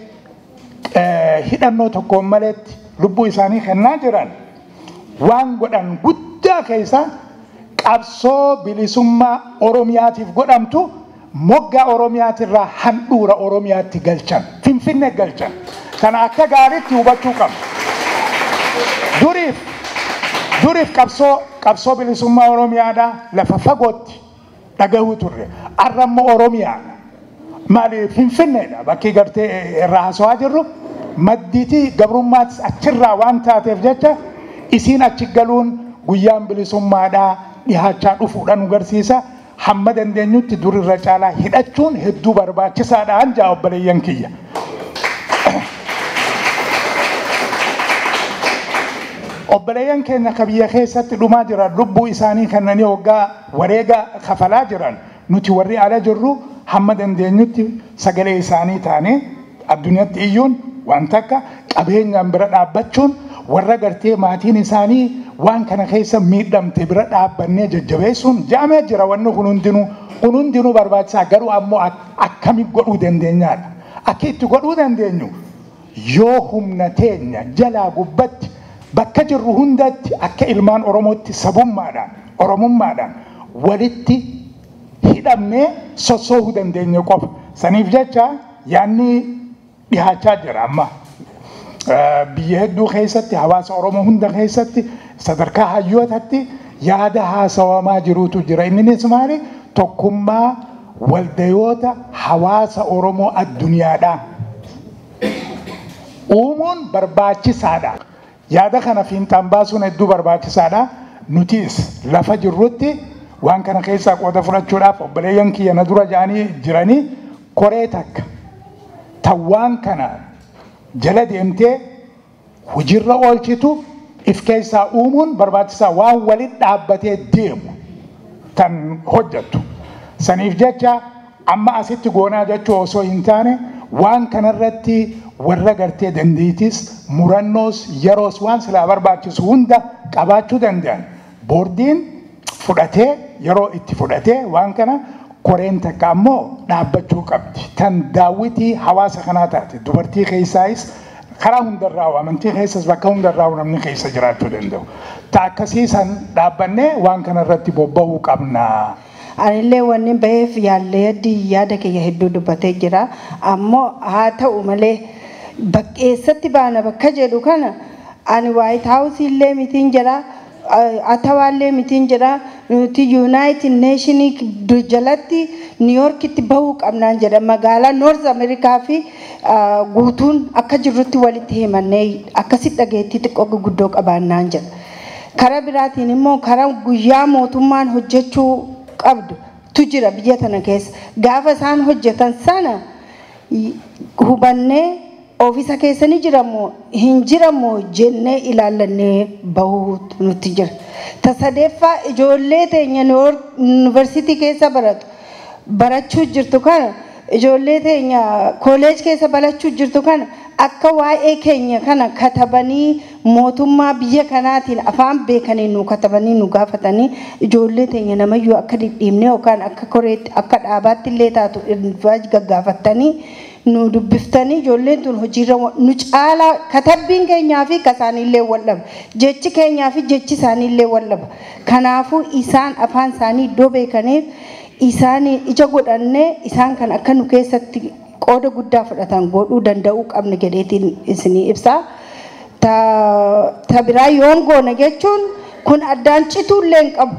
hidhannoo tokkoon maletti lubbuu isaanii kennaa jiran waan godhan guddaa keessa qabsoo bilisummaa Oromiyaatiif godhamtu moggaa Oromiyaatirraa handhuura Oromiyaatti galchan Finfinnee galchan. Kana akka gaariitti hubachuu qabna. Duriif qabsoo bilisummaa Oromiyaadhaa lafa fagootti dhagahuu turre. Har'a immoo Oromiyaadha. Maali Finfinneedha bakki gartee irraa haasawaa jirru maddiitii gabrummaatis achirraa waan taateef jecha isiin achi galuun guyyaan bilisummaadhaa dhihaachaa dhufuudha nu garsiisa. Hamma dandeenyutti durirra caalaa hidhachuun hedduu barbaachisaadha jaa obboleeyyan kiyya. Obboleeyyan keenya ka biyya keessatti dhumaa jiran lubbuu isaanii kennanii hoggaa wareega kafalaa jiran nuti warri ala jirru hamma dandeenyutti sagalee isaanii taanee addunyaatti iyyuun waan takka qabeenyaan bira dhaabbachuun warra gartee maatiin isaanii waan kana keessa miidhamte bira dhaabbannee jajjabeessuun jaamee jira wanni kun hundinuu barbaachisaa garuu ammoo akkami godhuu dandeenyaadha. Akka itti godhuu dandeenyu yoo humna teenya jalaa gubbatti bakka jirru hundatti akka ilmaan Oromootti sabummaadhaan Oromummaadhaan walitti hidhamnee sossoohuu dandeenye qofa. Saniif jecha yaanni dhihaachaa jira amma. Biyya hedduu keessatti hawaasa Oromoo hunda keessatti sadarkaa hayyootatti yaada haasawamaa jirutu jira. Innis maali? Tokkummaa waldayoota hawaasa Oromoo addunyaadhaa uumuun barbaachisaadha. Yaada kana fiinxaan baasuun hedduu barbaachisaadha. Nutis lafa jirrutti waan kana keessaa qooda fudhachuudhaaf obboleeyyan kiyya na dura ja'anii jiranii koree takka tan waan kana jala deemtee hojiirra oolchitu if keessaa uumuun barbaachisaa waan walitti dhaabbatee deemu tan hojjettu. Saniif jecha amma asitti goonaa jechuu osoo hin taane waan kanarratti warra gartee dandeettis murannoos yeroos waan silaa barbaachisu hunda qabaachuu danda'an. Boordiin fudhatee yeroo itti fudhatee waan kana koreen takka ammoo dhaabbachuu qabdi. Tan daawwitii hawaasa kanaa taate dubartii keessaayis karaa hundarraa amantii keessas bakka hundarraa namni keessa jiraachuu danda'u. Ta akkasiisan dhaabbannee waan kanarratti bobba'uu qabna. Anillee wanni baheef yaallee yaada kiyya hedduu dubbatee jira. Ammoo haa ta'u malee eessatti baana bakka jedhu kana ani White House illee mitiin jira. Atawaallee mitiin jira. Nuti United Nation jalatti New Yorkitti bahuu qabnaan jedha. Magaalaa North America fi guutuun akka jirrutti walitti himannee akkasitti dhageettii xiqqoo guguddoo qabaannaan jedha. Karaa biraatiin immoo karaa guyyaa mootummaan hojjechuu qabdu tu jira biyya tana keessa. Gaafa isaan hojjetan sana hubannee oofisa keessa ni jiramoo hin jiramoo jennee ilaallannee bahuu nutti jira. Tasadeeffaa ijoollee teenya yuunivarsiitii keessa baratu barachuu jirtu kana ijoollee teenya kooleej keessa barachuu jirtu kana akka waa'ee keenya kana katabanii mootummaa biyya kanaatiin afaan beekanii nu katabanii nu gaafatanii ijoollee teenya namayyuu akka dhidhiibnee yookaan akka koreetti akka dhaabaatti illee taatu gaggaafatanii nu dubbiftanii ijoolleen tun hojiirra nu caalaa katabbiin keenyaa fi kasaaniillee wal dhaba. Jechi keenyaa fi jechi isaaniillee wal dhaba. Kanaafuu isaan afaan isaanii iddoo beekaniif isaan ija godhannee isaan kan akka nu keessatti qooda guddaa fudhatan godhuu danda'uu qabna jedheetiin isinii ibsa. Ta biraa yoon goona jechuun kun addaan cituullee hin qabu.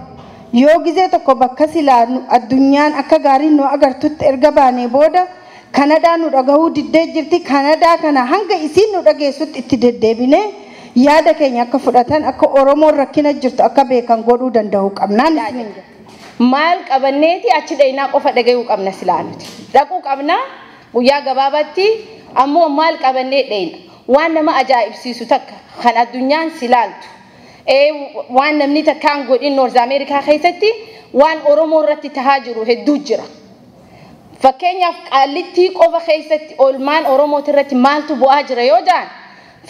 Yoo gizee tokko bakka silaa addunyaan akka gaarii nu agartutti erga baanee booda Kanadaa nu dhagahuu diddee jirti. Kanadaa kana hanga isiin nu dhageessutti itti deddeebinee yaada keenya akka fudhatan akka Oromoon rakkina jirtu akka beekan godhuu danda'uu qabnaan. Maal qabanneeti achi dhayinaa qofa dhagahuu qabna silaa nuti. Dhaquu qabna guyyaa gabaabaatti ammoo maal qabannee dhayina. Waan nama ajaa'ibsiisu takka kan addunyaan silaaltu. Waan namni takkaan godhin Noorz Ameerikaa keessatti waan Oromoo irratti tahaa jiru hedduu jira. Fakkeenyaaf qaallittii qofa keessatti oolmaan Oromooti irratti maaltu bu'aa jira yoo jedhan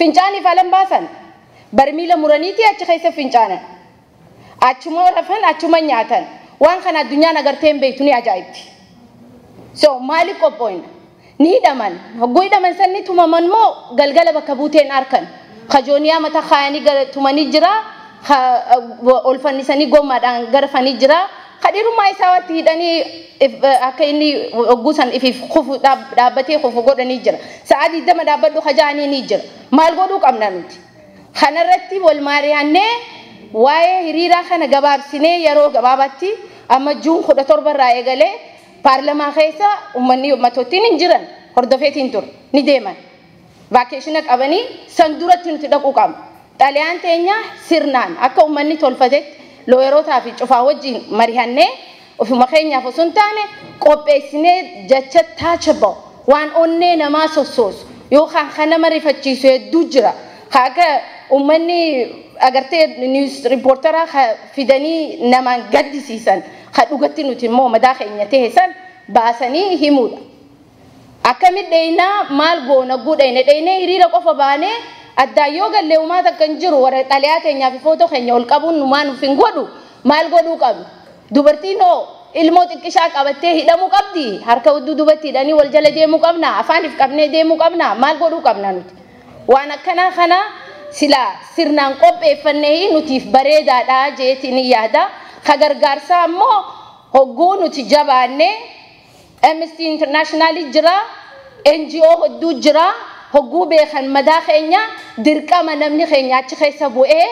fincaaniif alan baasan barmiila muraniitii achi keessa fincaanan achuma rafan achuma nyaatan waan kana addunyaan agartee hin beektu ni ajaa'ibti. So maaliif qophoofna? Ni hidhaman. Hogguu hidhaman sanni tumaman moo galgala bakka buuteen arkan. Kajooniyaa mataa kaayanii tumanii jira. Ol fannisanii gommaadhaan garafanii jira. Kadhirummaa isaa watti hidhanii akka inni hogguu san ifiif kufu dhaabbatee kufu godhanii jira. Sa'a 20 dhaabbadhu kajaanii ni jira. Maal godhuu qabna nuti? Kanarratti wal maari'annee waa'ee hiriiraa kana gabaabsinee yeroo gabaabaatti amma juun 17 irraa eegalee paarlamaa keessa uummanni uummatootiin hin jiran hordofeetiin ture ni deeman. Vaakeeshina qabanii san duratti nuti dhaquu qabna. Xaliyaan teenya sirnaan akka uummanni tolfatetti looyerootaa fi cufaa wajjin marihannee ofuma keenyaaf osoo hin taane qopheessinee jecha taachaba waan onnee namaa sossoosu yookaan kan nama rifachiisu hedduu jira. Akka uummanni agartee niwus riippoortaraa fidanii namaan gaddisiisan kan dhugatti nuti immoo madaa keenya ta'e san baasanii himuudha. Akkamitti dheenaa maal goona guudheenee dheenee hiriira qofa baanee addaan yoo gallee uumaa takka hin jiru warra xaliyaa teenyaa fi footoo keenya ol qabuun numaan nuuf hin godhu maal godhuu qabnu? Dubartiin hoo ilmoo xiqqishaa qabattee hidhamuu qabdi harka hudduu dubatti hidhanii wal jala deemuu qabna afaaniif qabnee deemuu qabna maal godhuu qabna nuti? Waan akkanaa kana sila sirnaan qopheeffannee nutiif bareedaadha jeetiin yaada. Ka gargaarsaa ammoo Hogguu nuti jabaannee Amnesty International jira, NGO hedduu jira, hogguu beekan madaa keenya dirqama namni keenya achi keessa bu'ee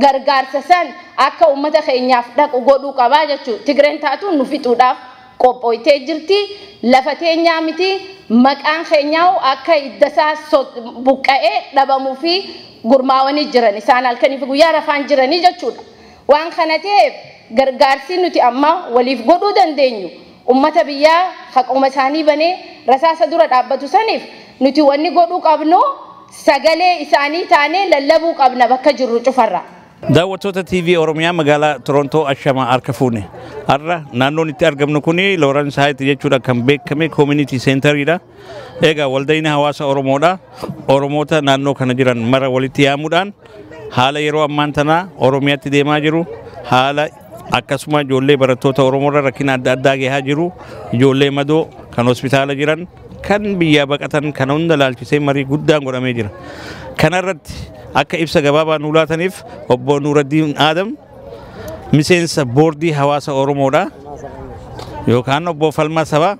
gargaarsa san akka uummata keenyaaf dhaqu godhuu qabaa jechuudha. Tigreen taatu nu fixuudhaaf qophooytee jirti. Lafa teenyaa miti maqaan keenyaa akka hiddasaa buqqa'ee dhabamuu fi gurmaawanii jiran isaan halkanii fi guyyaa rafaan jiranii jechuudha. Waan kana ta'eef gargaarsi nuti amma waliif godhuu dandeenyu ummata biyyaa haquma isaanii banee rasaasa dura dhaabbatu saniif nuti wanni godhuu qabnu sagalee isaanii taanee lallabuu qabna bakka jirru cufarra. Daawwattoota TV Oromiyaa magaalaa Torontoo Ashamaa harka fuune. Har'a naannoon itti argamnu kuni Lawrence Heights jechuudha kan beekame community centeriidha. Egaa waldayni hawaasa Oromoodha. Oromoota naannoo kana jiran mara walitti yaamuudhaan haala yeroo ammaan tanaa Oromiyaatti deemaa jiru haala akkasuma ijoollee barattoota Oromoorra rakkina adda addaa gahaa jiru ijoollee madoo kan hospitaala jiran kan biyyaa baqatan kan hunda laalchisee marii guddaan godhamee jira. Kanarratti akka ibsa gabaabaa nuu laataniif obbo Nuuraddiin Aadam miseensa boordii hawaasa Oromoodha yookaan obbo Falmaa Sabaa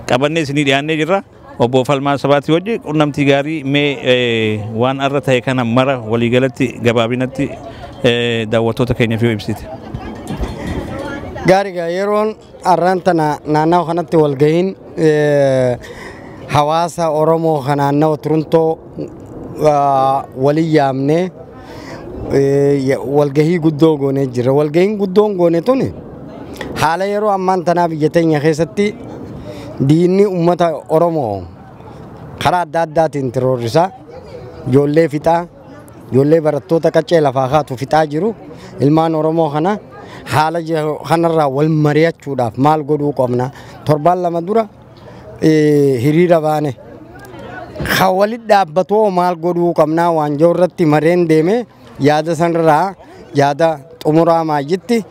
qabannee isinii dhiyaannee jirra. Obbo Falmaa Sabaati wajji qunnamtii gaarii mee waan arra ta'e kana mara waliigalatti gabaabinatti daawwattoota keenyaaf yoo ibsite. Gaariidha yeroon arraan tana naannoo kanatti walgahiin hawaasa Oromoo kan naannoo Torontoo walii yaamnee walgahii guddoo goonee jira. Walgahiin guddoon goone tuni haala yeroo ammaan tanaa biyya teenya keessatti diinni uummata Oromoo karaa adda addaatiin tiroorrisaa ijoollee fixaa ijoollee barattoota qaccee lafaa kaatu fixaa jiru ilmaan Oromoo kana haala kanarraa wal mari'achuudhaaf maal godhuu qabna. Torbaan lama dura hiriira baane kan walitti dhaabbatoo maal godhuu qabnaa waan jiru irratti mareen deeme yaada sanarraa yaada xumuraa maayyitti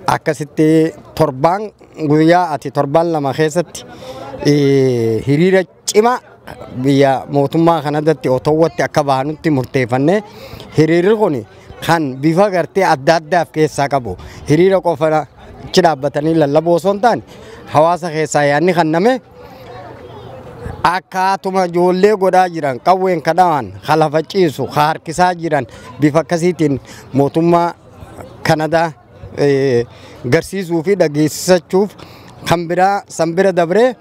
akkasitti torbaan guyyaa ati torbaan lama keessatti hiriira cimaa biyya mootummaa kanarratti otowwatti akka baanutti murteeffannee hiriirri kun kan bifa gartee adda addaaf keessaa qabu hiriira qofa achi dhaabbatanii lallaboo osoo hin taane hawaasa keessaa yaadni kanname akkaatuma ijoollee godhaa jiran qawween kadhaman lafa ciisu harkisaa jiran bifa akkasiitiin mootummaa Kanadaa garsiisuu fi dhageessisachuuf kan biraa san bira dabree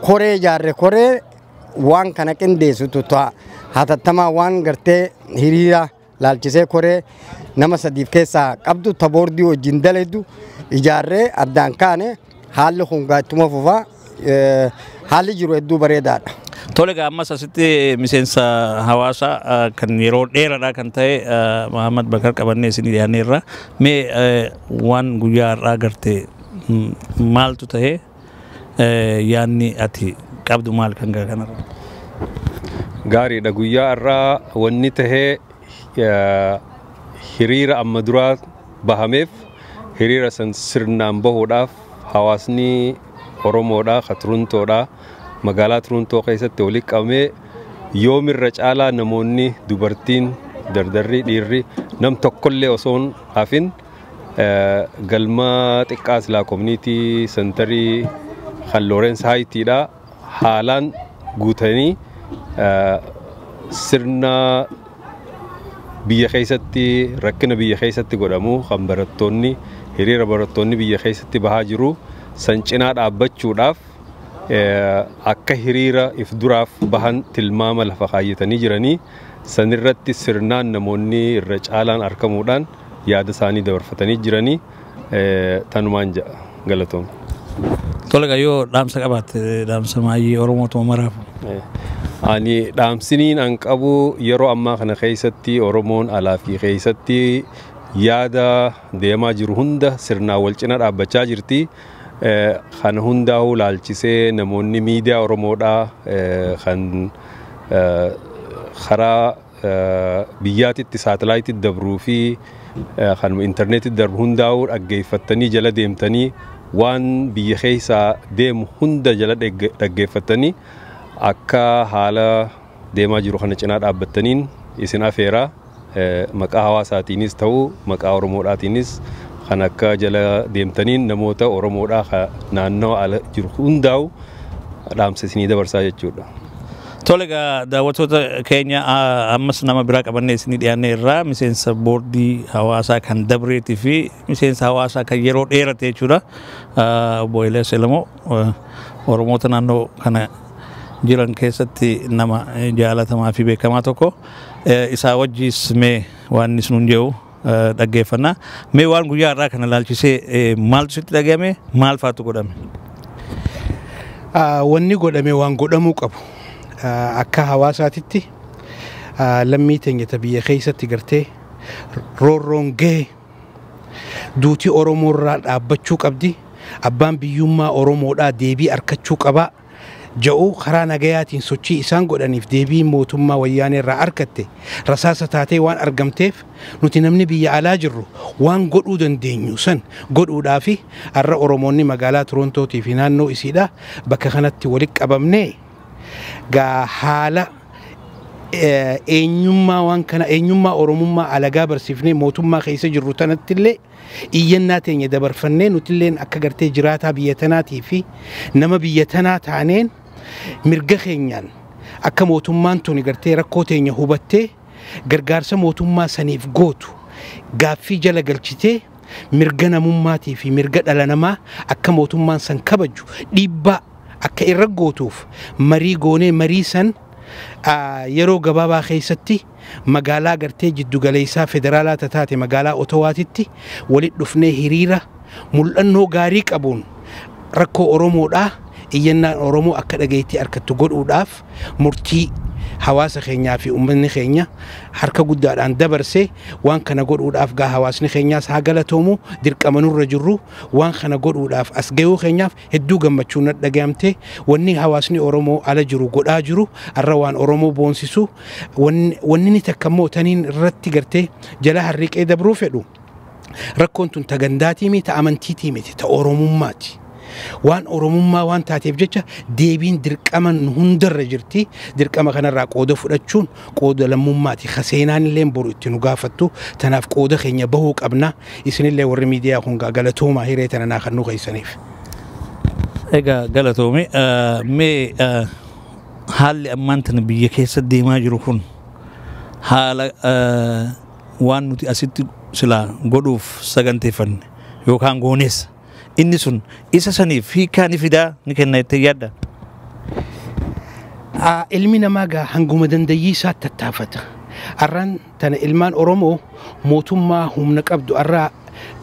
koree ijaarre koree waan kana qindeessitu ta'a hatattamaa waan gartee hiriira laalchisee koree nama sadiif keessaa qabdu taboordii wajjin dalaydu ijaarree addaan kaane haalli kun gaattuma fufaa haalli jiru hedduu bareedaadha. Tole egaa ammas asitti miseensa hawaasaa kan yeroo dheeraadha kan ta'e Mahammad Bakar qabannee isinii dhiyaanneerra. Mee waan guyyaa har'aa garte maaltu ta'e yaadni ati qabdu maal kan gara kanarra? Gaariidha guyyaa har'aa wanni tahee hiriira amma duraa bahameef hiriira san sirnaan bahuudhaaf hawaasni Oromoodha, ka Torontoodha, magaalaa Torontoo keessatti walitti qabamee yoomirra caalaa namoonni dubartiin dardarri dhiirri nam tokkollee osoo hin hafin galma xiqqaa silaa community centerii kan Lawrence Heightiidha haalaan guutanii sirna biyya keessatti rakkina biyya keessatti godhamu kan barattoonni hiriira barattoonni biyya keessatti bahaa jiru san cinaa dhaabbachuudhaaf akka hiriira if duraaf bahan tilmaama lafa kaayyatanii jiranii sanirratti sirnaan namoonni irra caalaan argamuudhaan yaada isaanii dabarfatanii jiranii tanumaan ja'a galatoom. Tole egaa yoo dhaamsa qabaatte dhaamsa maayii Oromootuma maraaf. Ani dhaamsiniin an qabu yeroo ammaa kana keessatti Oromoon alaa fi keessatti yaada deemaa jiru hunda sirnaan wal cina dhaabbachaa jirti. Kana hundaa'uu laalchisee namoonni miidiyaa Oromoodhaa kan karaa biyyaatitti saatalaayitii dabruu fi kan intarneetii darbu hundaa'uu dhaggeeffattanii jala deemtanii waan biyya keessaa deemu hunda jala dhaggeeffattanii akka haala deemaa jiru kana cinaa dhaabbattaniin isin afeeraa maqaa hawaasaatiinis ta'u maqaa Oromoodhaatiinis Kan akka jala deemtaniin namoota Oromoodhaa naannoo ala jiru hundaa'u dhaamsa isinii dabarsaa jechuudha. Tole egaa daawwattoota keenya, ammas nama biraa qabannee isinii dhiyaanne irraa miseensa boordii hawaasaa kan dabreetii fi miseensa hawaasaa kan yeroo dheerate jechuudha. Obbo Elias Elamoo Oromoota naannoo kana jiran keessatti nama jaalatamaa fi beekamaa tokko, isaa wajjis mee waan inni nuun jedhu dhaggeeffanna. Mee waan guyyaa har'aa kana ilaalchisee maaltu sitti dhagahame, maal faatu godhame? Wanni godhame waan godhamuu qabu. Akka hawaasaatitti lammii teenya ta biyya keessatti gartee roorroon gahe, duutii Oromoo irraa dhaabbachuu qabdi. Abbaan biyyummaa Oromoodhaa deebii argachuu qabaa. Ja'uu karaa nagayaatiin sochii isaan godhaniif deebii mootummaa Wayyaanee irraa argatte rasaasa taatee waan argamteef, nuti namni biyya alaa jirru waan godhuu dandeenyu san godhuudhaafi har'a Oromoonni magaalaa Torontootii fi naannoo isiidha bakka kanatti walitti qabamnee gaa haala eenyummaa waan kana, eenyummaa Oromummaa alagaa barsiifnee, mootummaa keessa jirru tanatti illee iyyannaa teenya dabarfannee, nutilleen akka gartee jiraataa biyya tanaatii fi nama biyya tanaa taaneen mirga keenyaan akka mootummaan tuni gartee rakkoo teenya hubattee gargaarsa mootummaa saniif gootu gaaffii jala galchitee mirga namummaatii fi mirga dhala namaa akka mootummaan san kabaju dhiibbaa akka irra gootuuf marii goonee, marii san yeroo gabaabaa keessatti magaalaa gartee jiddugaleessaa federaalaa taate magaalaa Otowaatitti walitti dhufnee hiriira mul'annoo gaarii qabuun rakkoo Oromoodhaa iyyannaan Oromoo akka dhageettii argattu godhuudhaaf murtii hawaasa keenyaa fi uummanni keenya harka guddaadhaan dabarse. Waan kana godhuudhaaf gaa hawaasni keenyaas haa galatoomu. Dirqama nurra jirru waan kana godhuudhaaf as gahuu keenyaaf hedduu gammachuu na dhagayamte. Wanni hawaasni Oromoo ala jiru godhaa jiru har'a waan Oromoo boonsisu. Wanni ni takka immoo taniin irratti gartee jala harriqee dabruu fedhu, rakkoon tun ta gandaatii miti, ta amantiitii miti, ta Oromummaati. Waan Oromummaa waan taateef jecha deebiin dirqama nu hundarra jirti. Dirqama kanarraa qooda fudhachuun qooda lammummaati. Seenaan illee boru itti nu gaafattu. Tanaaf qooda keenya bahuu qabna. Isinillee warri miidiyaa kun galatoomaa hiree tana naa kan nu keessaniif. Egaa galatoomi. Mee haalli ammaan tana biyya keessa deemaa jiru kun haala waan nuti asitti silaa godhuuf saganteeffanne yookaan gooneessa, inni sun isa saniif hiikaa ni fidaa, ni kenna jettee yaadda? Ilmi namaa gaa hanguma dandayyii isaa tattaafata. Arraan tana ilmaan Oromoo mootummaa humna qabdu arraa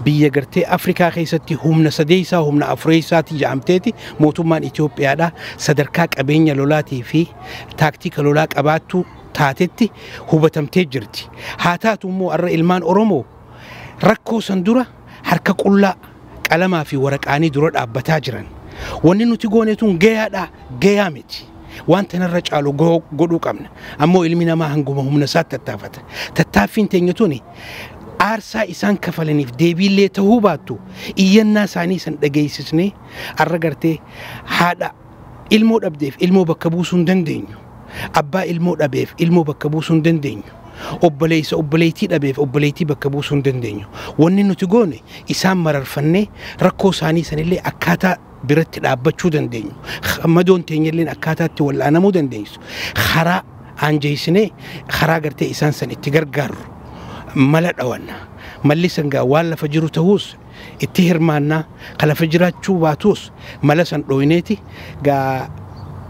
biyya gartee Afrikaa keessatti humna sadeessaa, humna afureessaati jedhamteeti mootummaan Itoophiyaadha sadarkaa qabeenya lolaatii fi taaktika lolaa qabaattuu taatetti hubatamtee jirti. Haa taatu immoo arra ilmaan Oromoo rakkoo san dura harka qullaa qalamaa fi waraqaanii dura dhaabbataa jiran. Wanni nuti goone tun gayaadha, gayaa miti. Waan tanarra caalu godhuu qabna. Ammoo ilmi namaa hanguma humna isaatti tattaafata. Tattaaffiin teenya tuni aarsaa isaan kafalaniif deebiillee ta'uu baattu, iyyannaa isaanii san dhageessisnee arra gartee haadha ilmoo dhabdeef ilmoo bakka buusuu hin dandeenyu. Abbaa ilmoo dhabeef ilmoo bakka buusuu hin dandeenyu. Obboleessa obboleettii dhabeef obboleettii bakka buusuu hin dandeenyu. Wanni nuti goone isaan mararfannee rakkoo isaanii sanillee akkaataa biratti dhaabbachuu dandeenyu. Madoon teenyallee akkaataa itti wal'aanamuu dandeenyu. Karaa aanjeessinee karaa gartee isaan san itti gargaarru mala dhawanna. Malli sangaa waan lafa jiru ta'uus itti hirmaannaa, ka lafa jiraachuu baatus mala san dhooyneeti gaa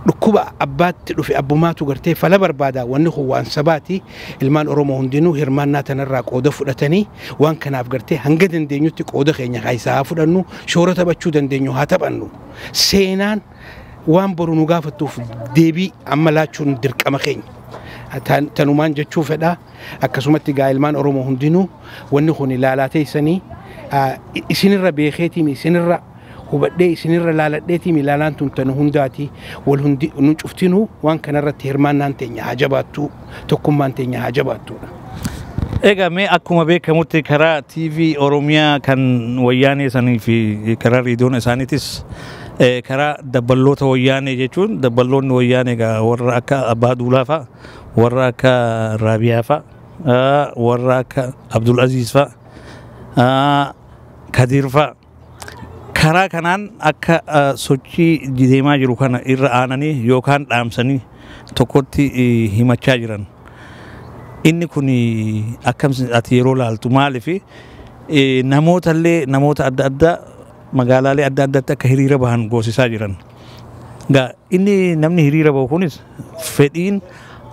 dhukkuba abbaatti dhufe abbumaatu gartee fala barbaada. Wanni kun waan sabaati. Ilmaan Oromoo hundinuu hirmaannaa tanarraa qooda fudhatanii waan kanaaf gartee hanga dandeenyutti qooda keenya keessaa haa fudhannu, shoora taphachuu dandeenyu haa taphannu. Seenaan waan boru nu gaafattuuf deebii amma laachuun dirqama keenya. Tanumaan jechuu fedha. Akkasumatti gaa ilmaan Oromoo hundinuu wanni kun ilaalaa teessanii isinirra beekeetiin, isinirra hubadhee, isinirra laaladheetiin, ilaalaan tun tanu hundaati. Wal hundi nu cuftinuu waan kanarratti hirmaannaan teenya haa jabaattu, tokkummaan teenya haa jabaattuudha. Egaa mee akkuma beekamutti karaa TV Oromiyaa kan Wayyaanee sanii fi karaa reediyoon isaaniitis karaa dabballoota Wayyaanee jechuun dabballoonni Wayyaanee egaa warra akka Abbaa Duulaa fa'a, warra akka Raabiyaa fa'a, warra akka Abdul Aziz fa'a Kadiir fa'a karaa kanaan akka sochii deemaa jiru kana irra aananii yookaan dhaamsanii tokkotti himachaa jiran. Inni kun akkam ati yeroo laaltu maaliif namoota illee namoota adda addaa magaalaalee adda addaatti akka hiriira bahan goosisaa jiran. Gaa inni namni hiriira bahu kunis fedhiin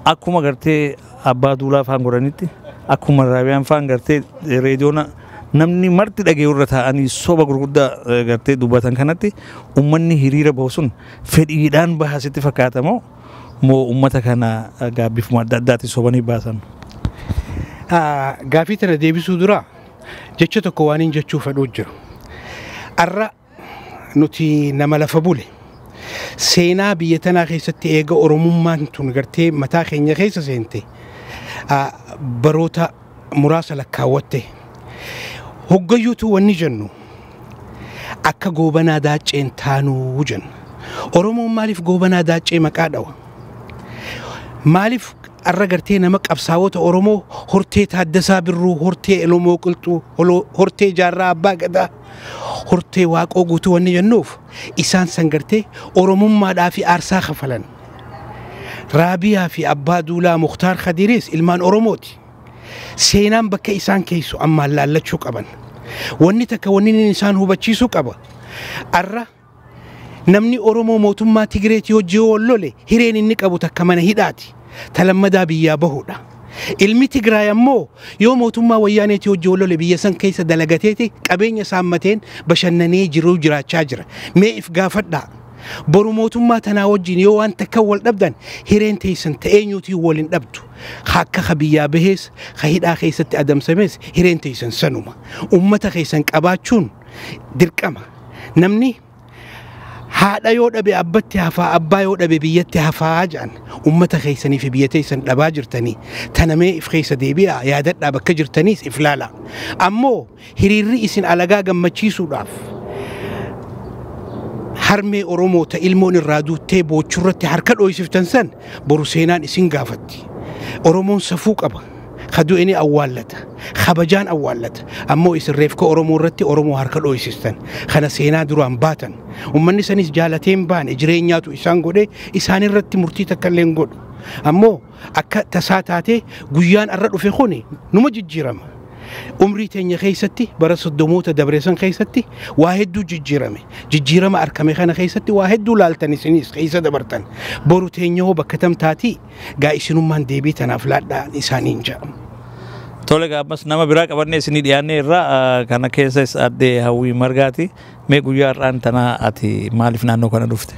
akkuma gartee abbaa duulaa faan godhanitti akkuma raabiyaan faan gartee reediyoona namni marti dhagee irra taa'anii soba gurguddaa gartee dubbatan kanatti uummanni hiriira bahu sun fedhiidhaan baha sitti fakkaatamoo moo uummata kana gaabbifuma adda addaatti sobanii baasan? Gaaffii tana deebisuu dura jecha tokko waan hin jechuu fedhuu jiru. Arra nuti nama lafa bule. Seenaa biyya tanaa keessatti eega Oromummaan tun gartee mataa keenya keessa seente baroota muraasa lakkaawwatte. Hoggayyuutu wanni jennu akka goobanaa daacceen taanuu jenna. Oromoon maaliif goobanaa daaccee maqaa dhawa? Maaliif arra gartee nama qabsaa'ota Oromoo hortee Taaddasaa Birruu, hortee Elomoo Qilxuu, hortee Jaarraa Abbaa Gadaa, hortee Waaqoo Guutuu wanni jennuuf isaan san gartee Oromummaadhaa fi aarsaa kafalan. Raabiyaa fi Abbaa Duulaa Muktaar Khadiris ilmaan Oromooti. Seenaan bakka isaan keessu ammaan laallachuu qaban. Wanni takka wanni isaan hubachiisuu qaba. Arra namni Oromoo mootummaa Tigireetii hojii wal lole hireen inni qabu takka mana hidhaati. Talammadaa biyyaa bahuudha. Ilmi Tigraay ammoo yoo mootummaa wayyaaneetii hojii wal lole biyya san keessa dalagateeti qabeenya saammateen bashannanee jiruu jiraachaa jira. Mee if gaafadhaa. Boru mootummaa tanaa wajjin yoo waan takka wal dhabdan hireen teessan ta'eenyuutii wal hin dhabdu. Akka ka biyyaa bahees ka hidhaa keessatti adamsames hireen teessan sanuma. Uummata keessan qabaachuun dirqama. Namni haadha yoo dhabe abbatti hafaa abbaa yoo dhabe biyyatti hafaa jedhan uummata keessanii fi biyya teessan dhabaa jirtanii tanamee if keessa deebi'aa yaadadhaa bakka jirtaniis if laala. Ammoo hiriirri isin alagaa gammachiisuudhaaf harmee Oromoo ta ilmoon irraa duuttee boochurratti harka dhooysiftan san boru seenaan isin gaafatti. Oromoon safuu qaba. Ka du'e ni awwaallata. Kabajaan awwaallata. Ammoo isin reefka Oromoo irratti Oromoo harka dhooysistan. Kana seenaa duraan baatan. Uummanni sanis jaalatee hin baane jireenyaatu isaan godhe isaan irratti murtii takka illee hin godhu. Ammoo akka tasaa taatee guyyaan arra dhufe kuni numa jijjiirama. Umrii teenya keessatti bara soddomoota dabreessan keessatti waa hedduu jijjiirame. Jijjiirama argame kana keessatti waa hedduu laaltan isinis keessa dabartan. Boru teenya hoo bakka tam taatii gaa isinummaan deebii tanaaf laadhaa isaaniin jedhamu. Tole ammas nama biraa qabannee isinii dhiyaannee irraa kana keessas addee Hawwii Margaati. Mee guyyaa har'aan tana ati maaliif naannoo kana dhufte?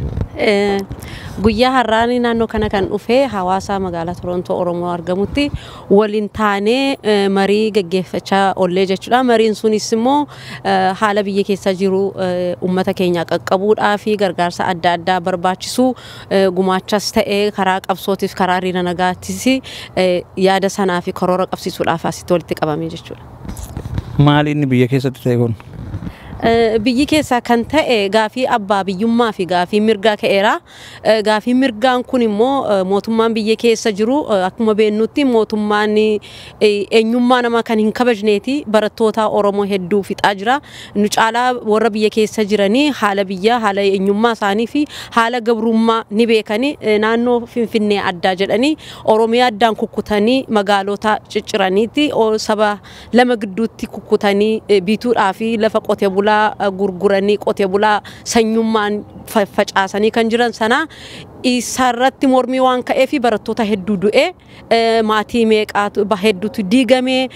Guyyaa har'aan naannoo kana kan dhufe hawaasa magaalaa Torontoo Oromoo argamutti waliin taanee marii gaggeeffachaa oollee jechuudha. Mariin sunis immoo haala biyya keessa jiru uummata keenya qaqqabuudhaa fi gargaarsa adda addaa barbaachisu gumaachas ta'ee karaa qabsootiif karaa hiriira nagaattis yaada sanaa fi karoora qabsiisuudhaaf asitti walitti qabame jechuudha. Maali inni biyya keessatti ta'e kun? Biyyi keessaa kan ta'e gaafii abbaa biyyummaa fi gaafii mirgaa ka'eera. Gaafii mirgaan kun immoo mootummaan biyya keessa jiru akkuma beeknutti mootummaan eenyummaa namaa kan hin kabajneeti barattoota Oromoo hedduu fixaa jira. Nu caalaa warra biyya keessa jiranii haala biyyaa haala eenyummaa isaanii fi haala gabrummaa ni beekanii naannoo Finfinnee addaa jedhanii Oromiyaa addaan kukkutanii magaalota cicciraniiti saba lama gidduutti kukkutanii bituudhaa fi lafa qotee bulaa gurguranii qotee bulaa sanyummaan facaasanii kan jiran sana isarratti mormii waan ka'ee fi barattoota hedduu du'e maatii meeqaatu hedduutu diigame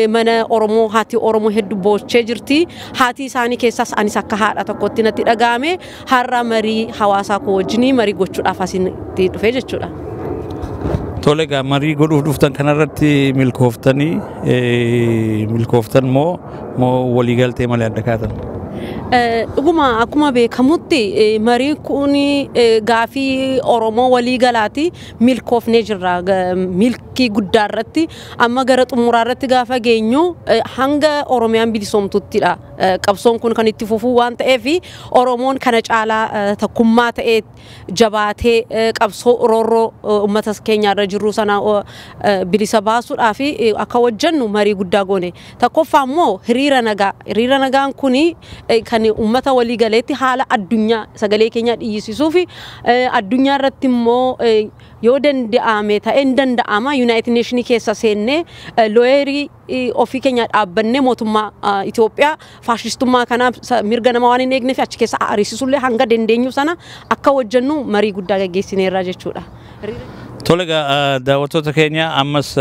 mana Oromoo haati Oromoo hedduu boochee jirti haati isaanii keessaas anis akka haadha tokkotti natti dhaga'ame har'a marii hawaasaa koo wajjinii marii gochuudhaaf asitti dhufe jechuudha. Tole egaa marii godhuuf dhuftan kanarratti milkooftanii milkooftan moo waliigaltee malee adda kaatan? Dhuguma akkuma beekamutti mariin kun gaafii Oromoo waliigalaati milkoofnee jirra. Milkii guddaa irratti amma gara xumuraa irratti gaafa geenyu hanga Oromiyaan bilisoomtuttidha. Qabsoon kun kan itti fufuu waan ta'eef Oromoon kana caalaa tokkummaa ta'ee jabaatee qabsoo roorroo uummata keenya irra jirru sana bilisa baasuudhaaf akka hojjennu marii guddaa goone. Tokkoffaa immoo hiriira nagaa. Hiriira nagaan kun kan uummata walii galeetti haala addunyaa sagalee keenya dhiyyisiisuu fi addunyaa irratti immoo yoo danda'ame ta'e hin danda'ama United Nations keessa seennee looyerii ofii keenya dhaabbannee mootummaa Itoophiyaa faashistummaa kanaaf mirga nama waan hin eegneef achi keessa ariisisullee hanga dandeenyu sana akka hojjennu marii guddaa gaggeessineerra jechuudha. Tole egaa daawwattoota keenya ammas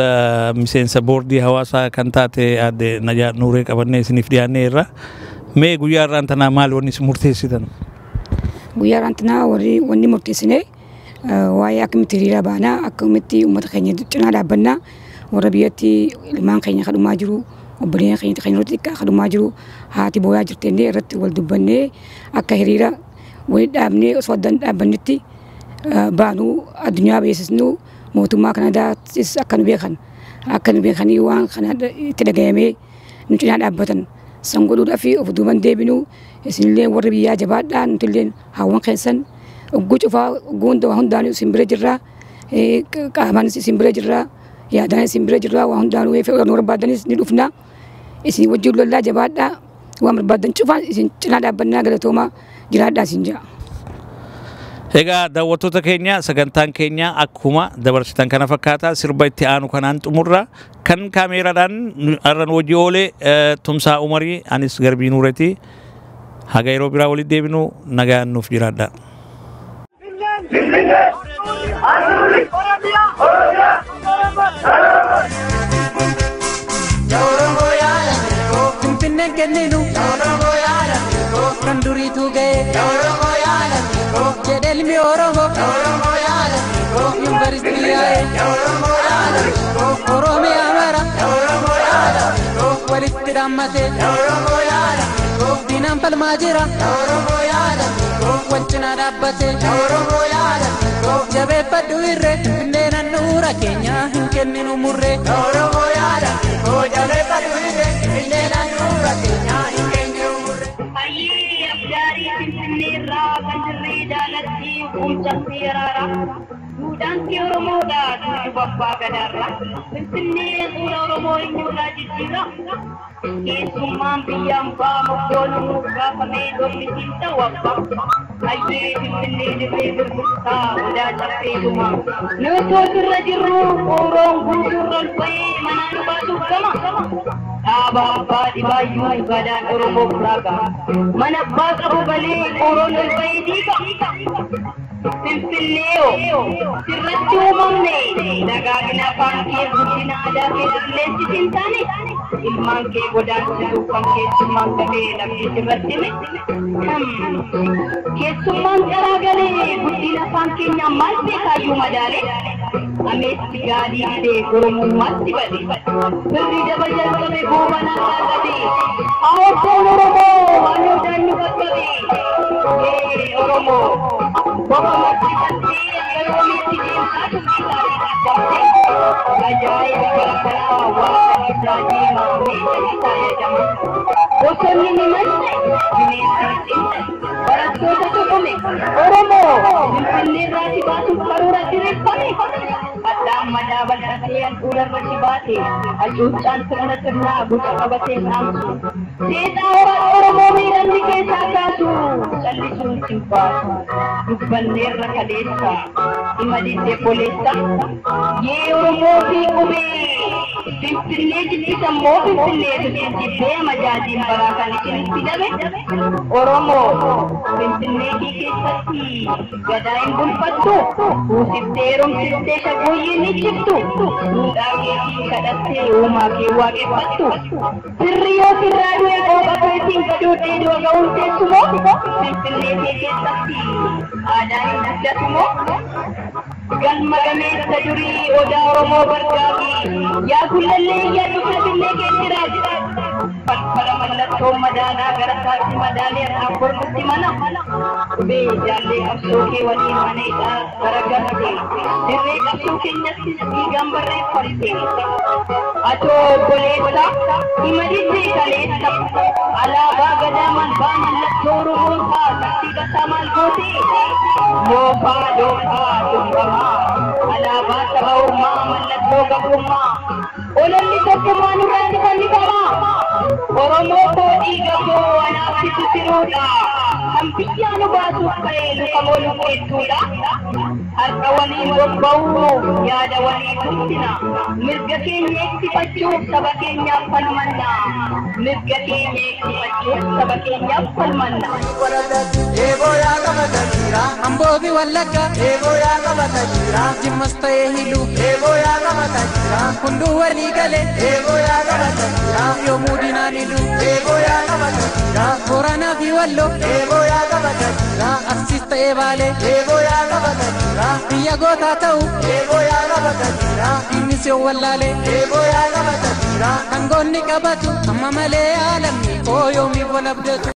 miseensa boordii hawaasaa kan taate aadde Najaa Nuuree qabannee isiniif dhiyaanneerra. Mee guyyaa har'aan tanaa maal wanni isin murteessitan? Guyyaa har'aan tanaa warri wanni murteessine waa'ee akkamitti hiriira baanaa, akkamitti uummata keenya cinaa dhaabbannaa, warra biyyatti ilmaan keenya kadhumaa jiru, obboleeyyan keenya kan yeroo xiqqaa kadhumaa jiru, haati booyaa jirtennee irratti wal dubbannee akka hiriira walitti dhaabnee osoo addaan dhaabbannetti baanuu addunyaa beeksisnu, mootummaa Kanadaattis akka nu beekan akka nu beekanii waan kana itti dhagayamee nu cinaa dhaabbatan san godhuudhaaf of duuban deebinu. Isinillee warri biyyaa jabaadhaa, nutillee hawwan keessan ogguu cufaa ogguu hunda hundaanuu isin bira jirraa, qaamaanis isin bira jirraa, yaadaan isin bira jirraa, waa hundaanuu fedha nu barbaadanis ni dhufna, isin wajjin lollaa jabaadhaa, waan barbaadan cufaan isin cinaa dhaabbannaa, galatoomaa jiraadhaa isin jedha. Egaa daawwattoota keenya sagantaan keenya akkuma dabarsitan kana fakkaata. Sirba itti aanu kanaan xumurra. Kan kaameeraadhaan har'a nu wajji oole Tumsaa Umarii, anis Garbii Nuureeti. Haga yeroo biraa walitti deebinu nagaan nuuf jiraadha. Finfinnee! Oromiyaa! Finfinneen kenninu kan duriitu ga'e jedhe ilmi Oromoo yuunivarsiitii yaa'e Oromiyaa mara walitti dhaammate diinaan falmaa jira wal cinaa dhaabbate jabeeffadhu irree Finfinneen handhuura keenya hin kenninu murree. Jabeeffadhu irree Finfinneen handhuura keenya hin kenninu murree. Hayyee abjaarii Finfinnee irraa kan dirree jaalatti huumcabsee araara. Duudhaan kee Oromoodha tuujuba abbaa gadaarra. Finfinnee suura Oromoo eenyurraa jijjiirra. Keessummaan biyyaan baa moggoon nuuf gaafamee dormisiin ta'u abbaa. Hayyee Finfinnee dirree birbirsaa odaa caffee dhumaa. Nuti irra jirru qooroon guutuurra ol ba'ee manaa nu baasuuf gama. Dhaaba abbaa dhibaayyuu gadaan Oromoof raaga. Mana abbaa qabu galee qooroon ol ba'ee diiga. Finfinnee sirratti uumamne dagaagina afaan kee guddina aadaa kee qilleensi siin taane ilmaan kee godaansisu kan keessummaan galee lafti sirratti hime. Keessummaan caraa galee guddina afaan keenyaa maal beekaayyuu madaale. Ameessi gaalii didee Oromummaatti bade. Birri daba jalqabe goobanaa saaqate. Hawaasni Oromoo waan hundaan nu qaqqabe. Oromoo boba maddisiisee yeroomitti deemsaa turte taarikii qabdee. Ajaa'iba garaagaraa waan isaa diimaa meeshaa isaa jedhama. Bosonni ni malte bineensi cimse barattoota tuqume. Oromoo Finfinnee irraa si baasuuf karoora diriirfame. Addaan madaa bal'atee handhuura irra si baate. Hacuuccaan sirna sirnaa guca qabatee dhaamsu. Seexaa horaa Oromoo miidhamni keessaa kaasu. Callisuun sin baasu. Dubbanneerra kaleessa. Dhima diddee boleessa. Yee Oromoo fi qubee. Finfinnee jibbisa immoo Finfinneetu jibbee amajaajiin baraa kan isinitti dabe. Oromoo Finfinnee kee keessatti gadaa hin bulfattu. Kuusiftee heerumsiftee shaggooyyee ni cibtu. Duudhaa keetiin kadhattee uumaa kee waaqeffattu. Sirri yoo sirraa du'e qooqa keetiin gadoodhee du'a ga'uun teessumoo. Finfinnee kee keessatti aadaan hin guddatu moo? Galma gameessa durii odaa Oromoo bargaafi yaa gullallee yaa dubra billee keessa jira. Falfala mallattoo madaalaa gara isaatti madaalee irraa kormutti mana. Qubee jaallee qabsoo kee waliin mana hidhaa garagalte. Dirree qabsoo keenyatti dhiigaan barreeffamte. Atoo obboleessa hima diddee kaleessa. Alaabaa gadaa malbaa mallattoo Oromoo ta'a tartiiba isaa maal goote? Moofaa doofaa tuffamaa alaabaa saba ormaa mallattoo gabrummaa. Ololli tokkummaa nurratti fannifama. Oromoo koo dhiiga koo anaaf situ siruudha. Kan biyyaa nu baasuuf ka'ee luka mooluu keessuudha. Harka waliin bobba'uu yaada walii tumsina. Mirga keenya eegsifachuuf saba keenyaaf falmanna. Mirga keenya eegsifachuuf saba keenyaaf falmanna. Eeboo yaa qabata jira. Amboo fi Wallagga. Eeboo yaa qabata jira. Jimmas ta'ee Hiluu. Eeboo yaa qabata jira. Hunduu walii galee. Eeboo yaa qabata jira. Yoomuu diinaan hidhuu. Eeboo yaa qabata jira. Booranaa fi Walloo. Eeboo yaa qabata jira. Arsiis ta'ee Baalee. Eeboo yaa qabata jira. Biyya gootaa ta'u. Eeboo yaa qabata jira. Innis yoo wallaalee. Eeboo yaa qabata jira. Kan goonni qabatu amma malee alamni koo yoomiif wal abdatu.